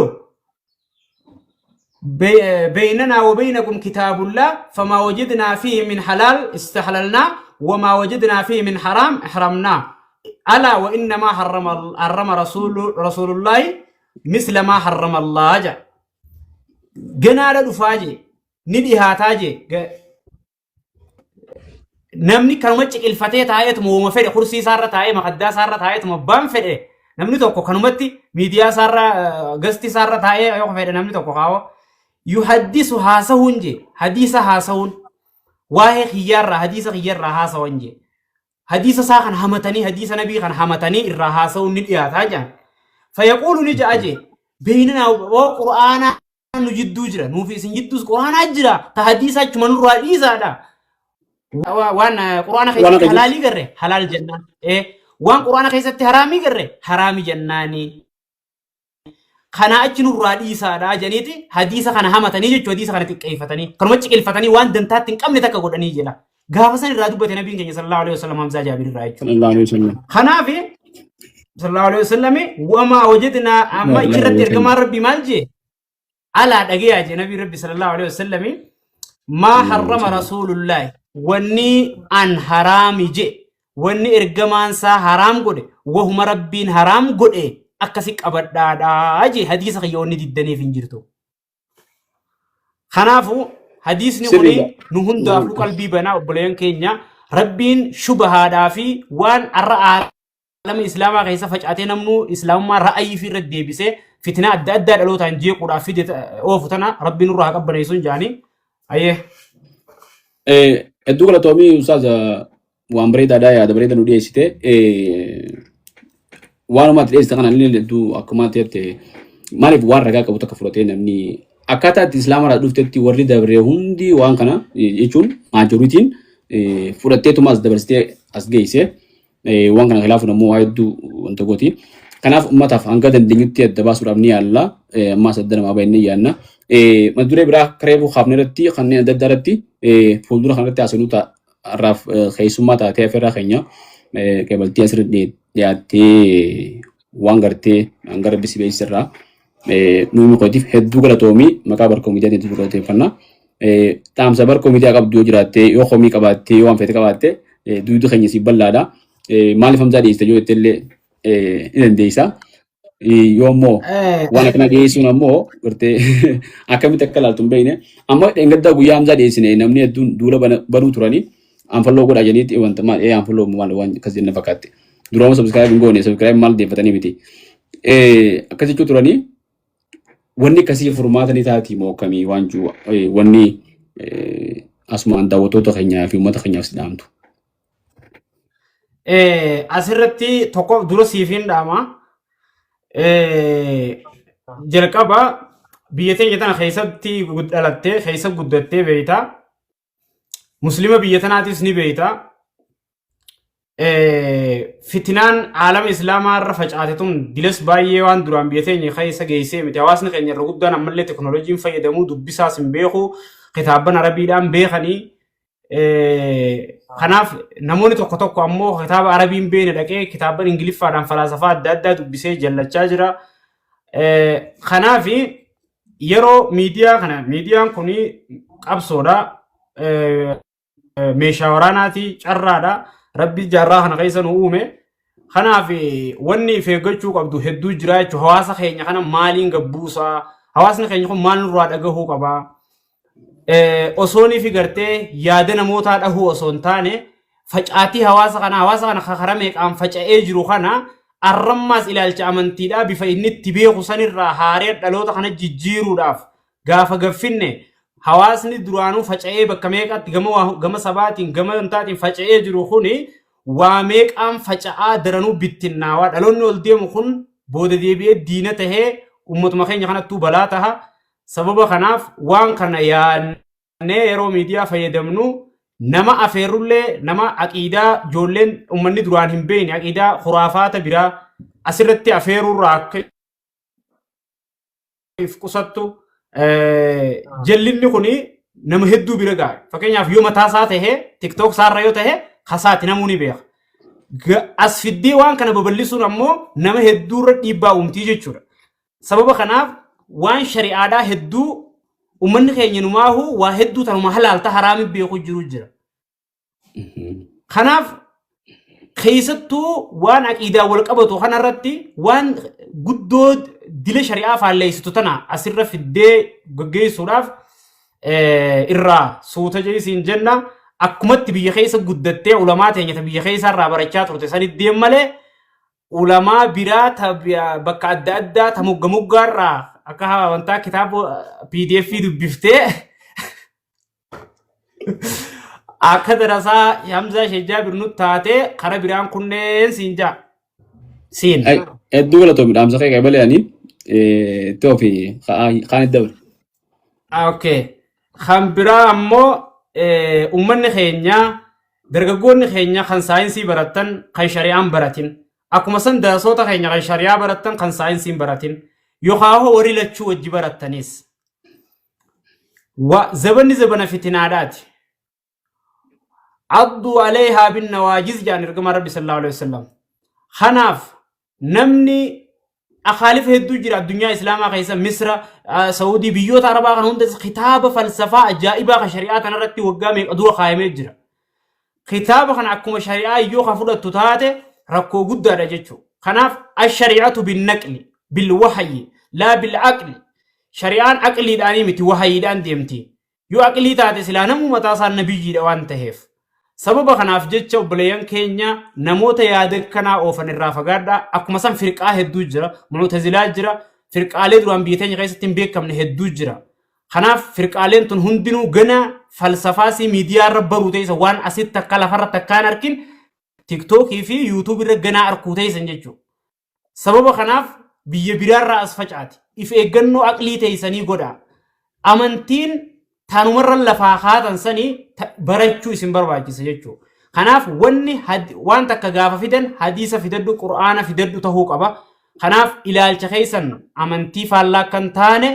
بيننا وبينكم كتاب الله، فما وجدنا فيه من حلال استحللنا وما وجدنا فيه من حرام حرمنا، ألا وإنما حرم حرم رسول الله مثل ما حرم الله. جا ganaadha dhufaa jee, ni dhihaataa jee. Namni kanuma ciqilfatee taa'eetuma uuma fedhe kursii isaarra taa'ee, makaddaa isaarra taa'eetuma abbaan fedhe, namni tokko kanumatti miidiyaa isaarra, gasti isaarra taa'ee yoo fedhe, namni tokko kaawwa yuhaddisu haasahuun jee, hadiisa haasawuun waa'ee kiyyaarraa, hadiisa kiyyaarraa haasawan jee, hadiisa isaa kan hamatanii, hadiisa nabii kan hamatanii irraa haasawuun ni dhiyaataa jaan. فيقول ni ja'a jee: بيننا oo qur'aanaa nu jidduu jira, nuufi isin jidduus qur'aanaa jira, ta hadiisa achuma nurraa dhiisaadha. Waan qur'aana Waan keessatti halaalii garre halaal jennaan, waan qur'aana keessatti haraamii garre haraami jennaani, kana achi nurraa dhiisaadha janiiti. Hadiisa kana hamatanii jechuudha, hadiisa kana xiqqeeffatanii kanuma ciqilfatanii waan dantaatti hin qabne takka godhanii jedha. Gaafa san irraa dubbate nabiin keenya صلى الله عليه وسلم Hamzaa Jaabir irraa jechuudha. صلى الله عليه وسلم. Kanaaf صلى الله عليه وسلم وما وجدنا amma لا achirratti لا ergamaan rabbi maal jee? ألا dhagayaa jee nabii rabbi صلى الله عليه وسلم: ما صلى الله عليه حرم وسلم. رسول الله, wanni an haraami je, wanni ergamaan isaa haraam godhe, wahuma rabbiin haraam godhe akkasi qabadhaadhaa jee. Hadiisa kiyya wanni diddaniif hin jirtu. Kanaafuu hadiisni kuni Sirriidha. nu hundaafuu qalbii banaa. Obboleeyyan keenya, rabbiin shubahaadhaa fi waan har'a aalama islaamaa keessa facaatee namnu islaamummaa ra'ayii fi irratti deebisee fitinaa adda addaa dhalootaan jeequudhaaf fide oofu tana rabbiin nurraa haa qabbaneessuun jaanii. Ayyee. Hedduu galatoomii ustaaza, waan bareedaadha, yaada bareeda nu dhiyeessite. Waanuma ati dhiyeessite kana illee hedduu akkuma ati jette, maaliif waan ragaa qabu takka fudhatee namni akkaataa itti islaamarraa dhuftetti warri dabre hundi waan kana jechuun majorityn fudhatteetuma as dabarsitee as geesse, waan kana khilaafuun ammoo waa hedduu wanta gooti. Kanaaf uummataaf hanga dandeenyutti adda baasuudhaaf ni yaalla. Ammaas adda namaa baay'inni yaanna. Mata duree biraa kareebuu kaafne irratti, kanneen adda addaa irratti fuuldura kanarratti haasofnu ta'a. Har'aaf keessummaa taatee afeerraa keenya qabaltii asirratti dhiyaattee waan gartee hanga rabbi si beeksisirraa nuyi qotiif hedduu galatoomii, maqaa Barkoo Miidiyaatiin hedduu galateeffanna. Dhaamsa Barkoo Miidiyaa qabdu yoo jiraatte, yoo komii qabaatte, yoo waan feete qabaatte, duydi keenya si bal'aadha. Maaliif Hamzaa dhiyeessite yoo jette illee ni dandeessa. Yoo ammoo waan akkana dhiyeessuun ammoo gartee akkamitti akka ilaaltu hin beekne. Amma dheengaddaa guyyaa Hamzaa dhiyeessine namni hedduun duula banuu turanii unfollow godhaa jedhaniitti, wanta maal unfollow maal waan akkas jenne fakkaatti. Duraama subscribe hin goone, subscribe maal deeffatanii miti. Akkas jechuu turanii, wanni akkasii furmaata ni taati moo akkamii waan jiru, wanni asumaan daawwattoota keenyaa fi uummata keenyaaf si dhaamtu? Asirratti tokko dura siif hin dhaama. Jalqaba biyya teenya tana keessatti dhalattee keessa guddattee beeyta. Muslima biyya tanaatis ni beeyta. Fitinaan aalama islaamaa irra facaate tun dilas baay'ee waan duraan biyya teenya keessa geessee miti. Hawaasni keenya irra guddaan ammallee teknooloojiin fayyadamuu dubbisaas hin beeku. Kitaabban arabiidhaan beekanii. Kanaaf namoonni tokko tokko ammoo kitaaba arabiin beene dhaqee kitaabban ingiliffaadhaan falaasafaa adda addaa dubbisee jallachaa jira. Kanaaf yeroo miidiyaa kana, miidiyaan kun qabsoodha. Meeshaa waraanaati, carraadha. Rabbi jaarraa kana keessa nu uume. Kanaaf wanni if eeggachuu qabdu hedduu jira jechuudha. Hawaasa keenya kana maaliin gabbuusaa? Hawaasni keenya kun maal nurraa dhagahuu qabaa? Osoonii fi gartee yaada namootaa dhahuu osoo hin taane, facaatii hawaasa kana, hawaasa kana karaa meeqaan faca'ee jiru kana, arrammaas ilaalcha amantiidhaa bifa inni itti beeku sanirraa haaree dhaloota kana jijjiiruudhaaf gaafa gaffinne, hawaasni duraanuu faca'ee bakka meeqatti gama sabaatiin, gama wantaatiin faca'ee jiru kuni waa meeqaan faca'aa daranuu bittinnaawaa dhaloonni ol deemu kun booda deebi'ee diina tahee ummatuma keenya kanattuu balaa taha. Sababa kanaaf waan kana yaadnee yeroo miidiyaa fayyadamnu nama afeerrullee nama aqiidaa ijoolleen uummanni duraan hin beekne aqiidaa khuraafaata biraa asirratti afeeruurraa akka if qusattu jallinni kun nama hedduu bira ga'a. Fakkeenyaaf yoo mataa isaa ta'e TikTok isaarra yoo ta'e kasaati namuu ni beeka. As fiddee waan kana babal'isuun ammoo nama hedduurra dhiibbaa uumtii jechuudha. Sababa kanaaf waan shari'aadhaa hedduu uummanni keenya numaahu waa hedduu tanuma halaalta haraami beeku jiru jira. Kanaaf keessattuu waan aqiidaa wal qabatu kanarratti waan guddoo dila shari'aa faalleessitu tana asirra fiddee gaggeessuudhaaf irraa suuta jeesiin jenna. Akkumatti biyya keessa guddattee ulamaa teenya ta biyya keessa irraa barachaa turte sanitti deem malee ulamaa biraa ta bakka adda addaa ta mogga moggaarraa akka wantaa kitaaba PDF dubbiftee akka darasaa Hamzaa Sheekh Jaabir nu taatee kara biraan kunneen siin jaa. Siin. Hedduu galatoomi dhaamsa kee qabalee ani itti ofii kaan itti dabre. Okay. Kan biraa ammoo uummanni keenya dargaggoonni keenya kan saayinsii baratan kan shari'aan baratin akkuma san darasoota keenya kan shari'aa baratan kan saayinsiin baratin yookaan hoo warri lachuu wajji barattanis zabanni zabana fitinaadhaati. Adduu aleehaa bin nawaajiz jedhan ergamaa Rabbi sallallahu alaihi wasallam. Kanaaf namni akaalifa hedduu jira addunyaa islaamaa keessa Misra, Saudii, biyyoota Arabaa kan hunda kitaaba falsafaa ajaa'ibaa kan shari'aa kanarratti waggaa meeqa dura kaayamee jira. Kitaaba kana akkuma shari'aa iyyoo kan fudhattu taate rakkoo guddaadha jechuudha. Kanaaf ash-shari'atu bin-naqli bil-wahyi laa bil-aqli. Shari'aan aqliidhaanii miti wahayiidhaan deemti. Yoo aqlii taate silaa namuu mataa isaan nabiyyiidha waan taheef. Sababa kanaaf jecha obboleeyyan keenya namoota yaada kanaa oofan irraa fagaadhaa. Akkuma san firqaa hedduu jira. Mu'tazilaa jira. Firqaalee duraan biyya teenya keessatti hin beekamne hedduu jira. Kanaaf firqaaleen tun hundinuu gana falsafaasii miidiyaa irra baruu ta'isa waan asitti akka lafarra takkaan arkin tiktookii fi yuutuubii irra ganaa arkuu ta'isan jechuudha. Sababa kanaaf biyya biraarraa as facaati. If eeggannoo aqlii teessanii godhaa. Amantiin tanumarra lafaa kaatan sanii barachuu isin barbaachisa jechuudha. Kanaaf wanni waan takka gaafa fidan hadiisa fidadhu qur'aana fidadhu tahuu qaba. Kanaaf ilaalcha keessan amantii faallaa kan taane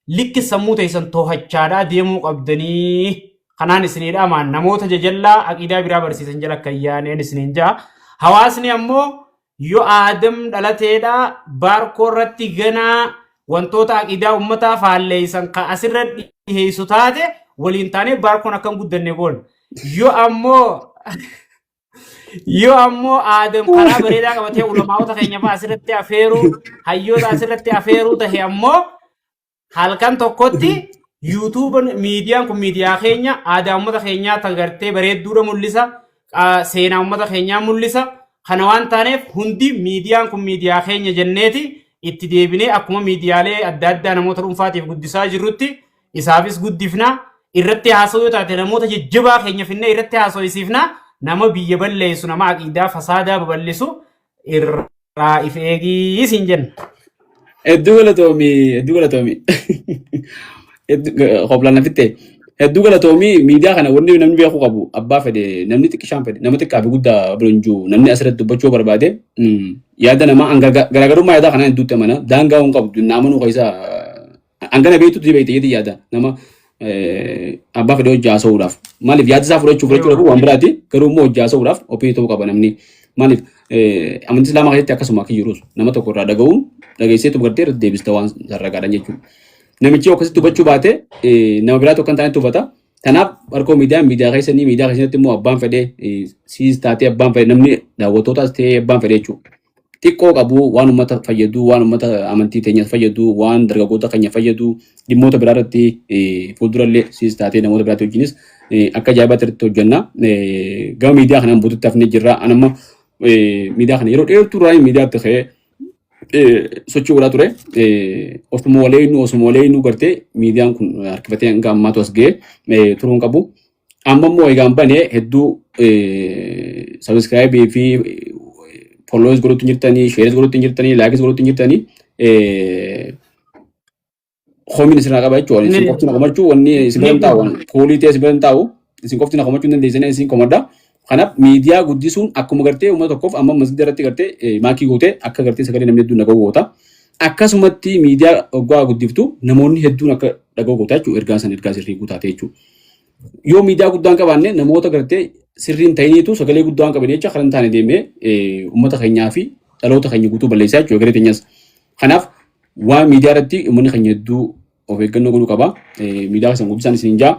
likki sammuu teessan to'achaadhaa deemuu qabdanii. Kanaan isinii dhaamaan namoota jajallaa aqiidaa biraa barsiisan jala akka hin yaaneen isiniin ja'a. Hawaasni ammoo yoo Aadam dhalateedha baarkoo irratti ganaa wantoota aqiidaa uummataa faalleessan kan asirra dhiheessu taate waliin taanee baarkoon akka hin guddanne goona. Yoo ammoo yoo ammoo Aadam karaa bareedaa qabatee ulamaa'ota keenya fa'aa asirratti afeeruu hayyoota asirratti afeeruu tahe ammoo halkan tokkotti yuutuuban miidiyaan kun miidiyaa keenya aadaa uummata keenyaa tan gartee bareedduudha mul'isa seenaa uummata keenyaa mul'isa kana waan taaneef hundi miidiyaan kun miidiyaa keenya jenneeti itti deebinee akkuma miidiyaalee adda addaa namoota dhuunfaatiif guddisaa jirrutti isaafis guddifna irratti haasa'uu yoo taate namoota jajjabaa keenya finnee irratti haasa'isiifna nama biyya balleessu nama aqiidaa fasaadaa babal'isu irraa if eegii siin jenna. Hedduu galatoomi, hedduu galatoomi. Hoblaan na fitte. Hedduu galatoomi miidiyaa kana wanni namni beekuu qabu abbaa fedhe namni xiqqishaan fedhe nama xiqqaa fi guddaa bira hin jiru namni asirratti dubbachuu barbaade yaada namaa garaagarummaa yaadaa kanaan hedduutti amana daangaa hin qabdu naamanuu keessa hangana beektutti ni beekte jedhee yaada nama abbaa fedhe hojii haasa'uudhaaf maaliif yaada isaa fudhachuu fudhachuu dhabuu waan biraati garuu immoo hojii haasa'uudhaaf oppii ta'uu qaba namni maaliif amantii islaamaa keessatti akkasuma akka jirus nama tokko irraa dhaga'uun dhageesseetu gartee irratti deebista waan sarragaadhaan jechuudha. Namichi akkasitti hubachuu baate nama biraa tokko kan taanetti hubata. Kanaaf harkoo miidiyaa miidiyaa keessanii miidiyaa keessatti immoo abbaan fedhe siis taatee abbaan fedhe namni daawwattootaas ta'ee abbaan fedhe jechuudha. Xiqqoo qabu waan uummata fayyadu waan uummata amantii teenya fayyadu waan dargaggoota keenya fayyadu dhimmoota biraa irratti fuuldurallee siis taatee namoota biraatti wajjinis akka ajaa'ibaatti irratti hojjenna. Gama miidiyaa kanaan buututti hafnee jirra. An amma miidiyaa kana yeroo dheertuu irraa miidiyaatti ka'ee sochii godhaa ture. Osuma waleenu osuma waleenu gartee miidiyaan kun harkifatee hanga ammaatu as ga'ee turuun qabu. Amma immoo egaan bane hedduu sabiskiraayibii fi follows godhutti hin jirtanii, sheeris godhutti hin jirtanii, laayikis godhutti hin jirtanii. Komiin isin qaba jechuudha. Isin qofti na komachuu wanni isin bira hin taa'u. Kuulii ta'e isin bira hin taa'u. Isin qofti na komachuu hin dandeessanii isin komadha. Kanaaf miidiyaa guddisuun akkuma gartee uummata tokkoof amma masgida irratti gartee maakii gootee akka gartee sagalee namni hedduun dhaga'u goota. Akkasumatti miidiyaa hoggaa guddiftu namoonni hedduun akka dhaga'u goota jechuudha. Ergaa san ergaa sirrii guutaate jechuudha. Yoo miidiyaa guddaan qabaanne namoota gartee sirriin ta'iniitu sagalee guddaa waan qabanii jecha kan hin taane deemee uummata keenyaa fi dhaloota keenya guutuu balleessaa jechuudha garee teenyas. Kanaaf waan miidiyaa irratti uummanni keenya hedduu of eeggannoo godhuu qaba. Miidiyaa keessan guddisaan isin jaa.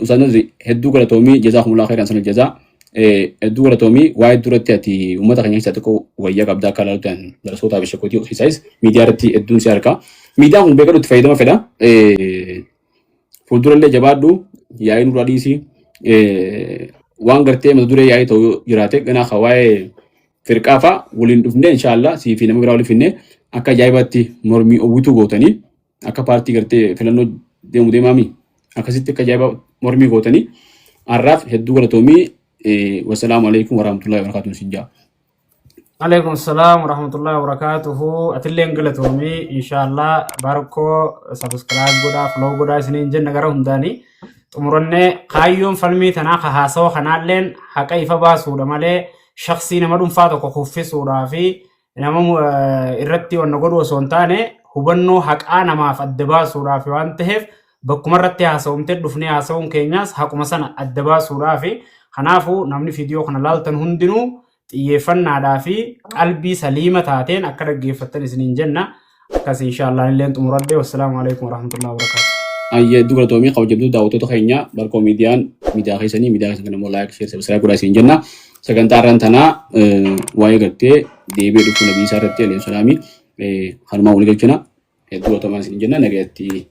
Ustaaz Nazri hedduu galatoomii jazaakumullahu khairan sana jazaa. Hedduu galatoomii waa'ee duratti ati uummata keenya keessaa tokko wayyaa qabdaa akka ilaalutti an darasootaa fi shakkootii keessaayis miidiyaa irratti hedduun si arga. Miidiyaan kun beekadhu itti fayyadama fedha. Fuuldurallee jabaadhu yaa'ii nurraa dhiisi. Waan gartee mata duree yaa'ii ta'u jiraate ganaa ka waa'ee firqaa fa'a waliin dhufnee inshaallah sii fi nama biraa waliin finnee akka ajaa'ibaatti mormii owwituu gootanii akka paartii gartee filannoo deemu deemaami akkasitti akka ajaa'ibaa mormii gootanii har'aaf hedduu galatoomii wassalaamu alaikum warahmatullahi wabarakatuh sin jaa. Alaikum salaam warahmatullahi wabarakatuhu. Atilleen galatoomii inshallah barkoo subscribe godhaa follow godhaa isiniin jenna gara hundaanii xumurannee kaayyoon falmii tanaa ka haasawa kanaalleen haqa ifa baasuudha malee shaksii nama dhuunfaa tokko kuffisuudhaa fi nama irratti wanna godhu osoo hin taane hubannoo haqaa namaaf adda baasuudhaaf waan ta'eef bakkuma irratti haasa'umtee dhufnee haasa'uun keenyaas haquma sana adda baasuudhaaf. Kanaafuu namni viidiyoo kana laaltan hundinuu xiyyeeffannaadhaa fi qalbii saliima taateen akka dhaggeeffattan isiniin jenna. Akkas inshaallah illeen xumuradhe. Wassalaamu alaikum warahmatullahi wabarakatuh. Ayyee hedduu galatoomii kabajamtuu daawwattoota keenya Barkoo Miidiyaan miidiyaa keessanii miidiyaa keessan kan immoo like share subscribe godhaa isin jenna. Sagantaa irraan tanaa waa'ee gartee deebi'ee dhufuu nabii isaa irratti alayhi salaami kanumaan walii galchina. Hedduu galatoomaa isin jenna nagayatti.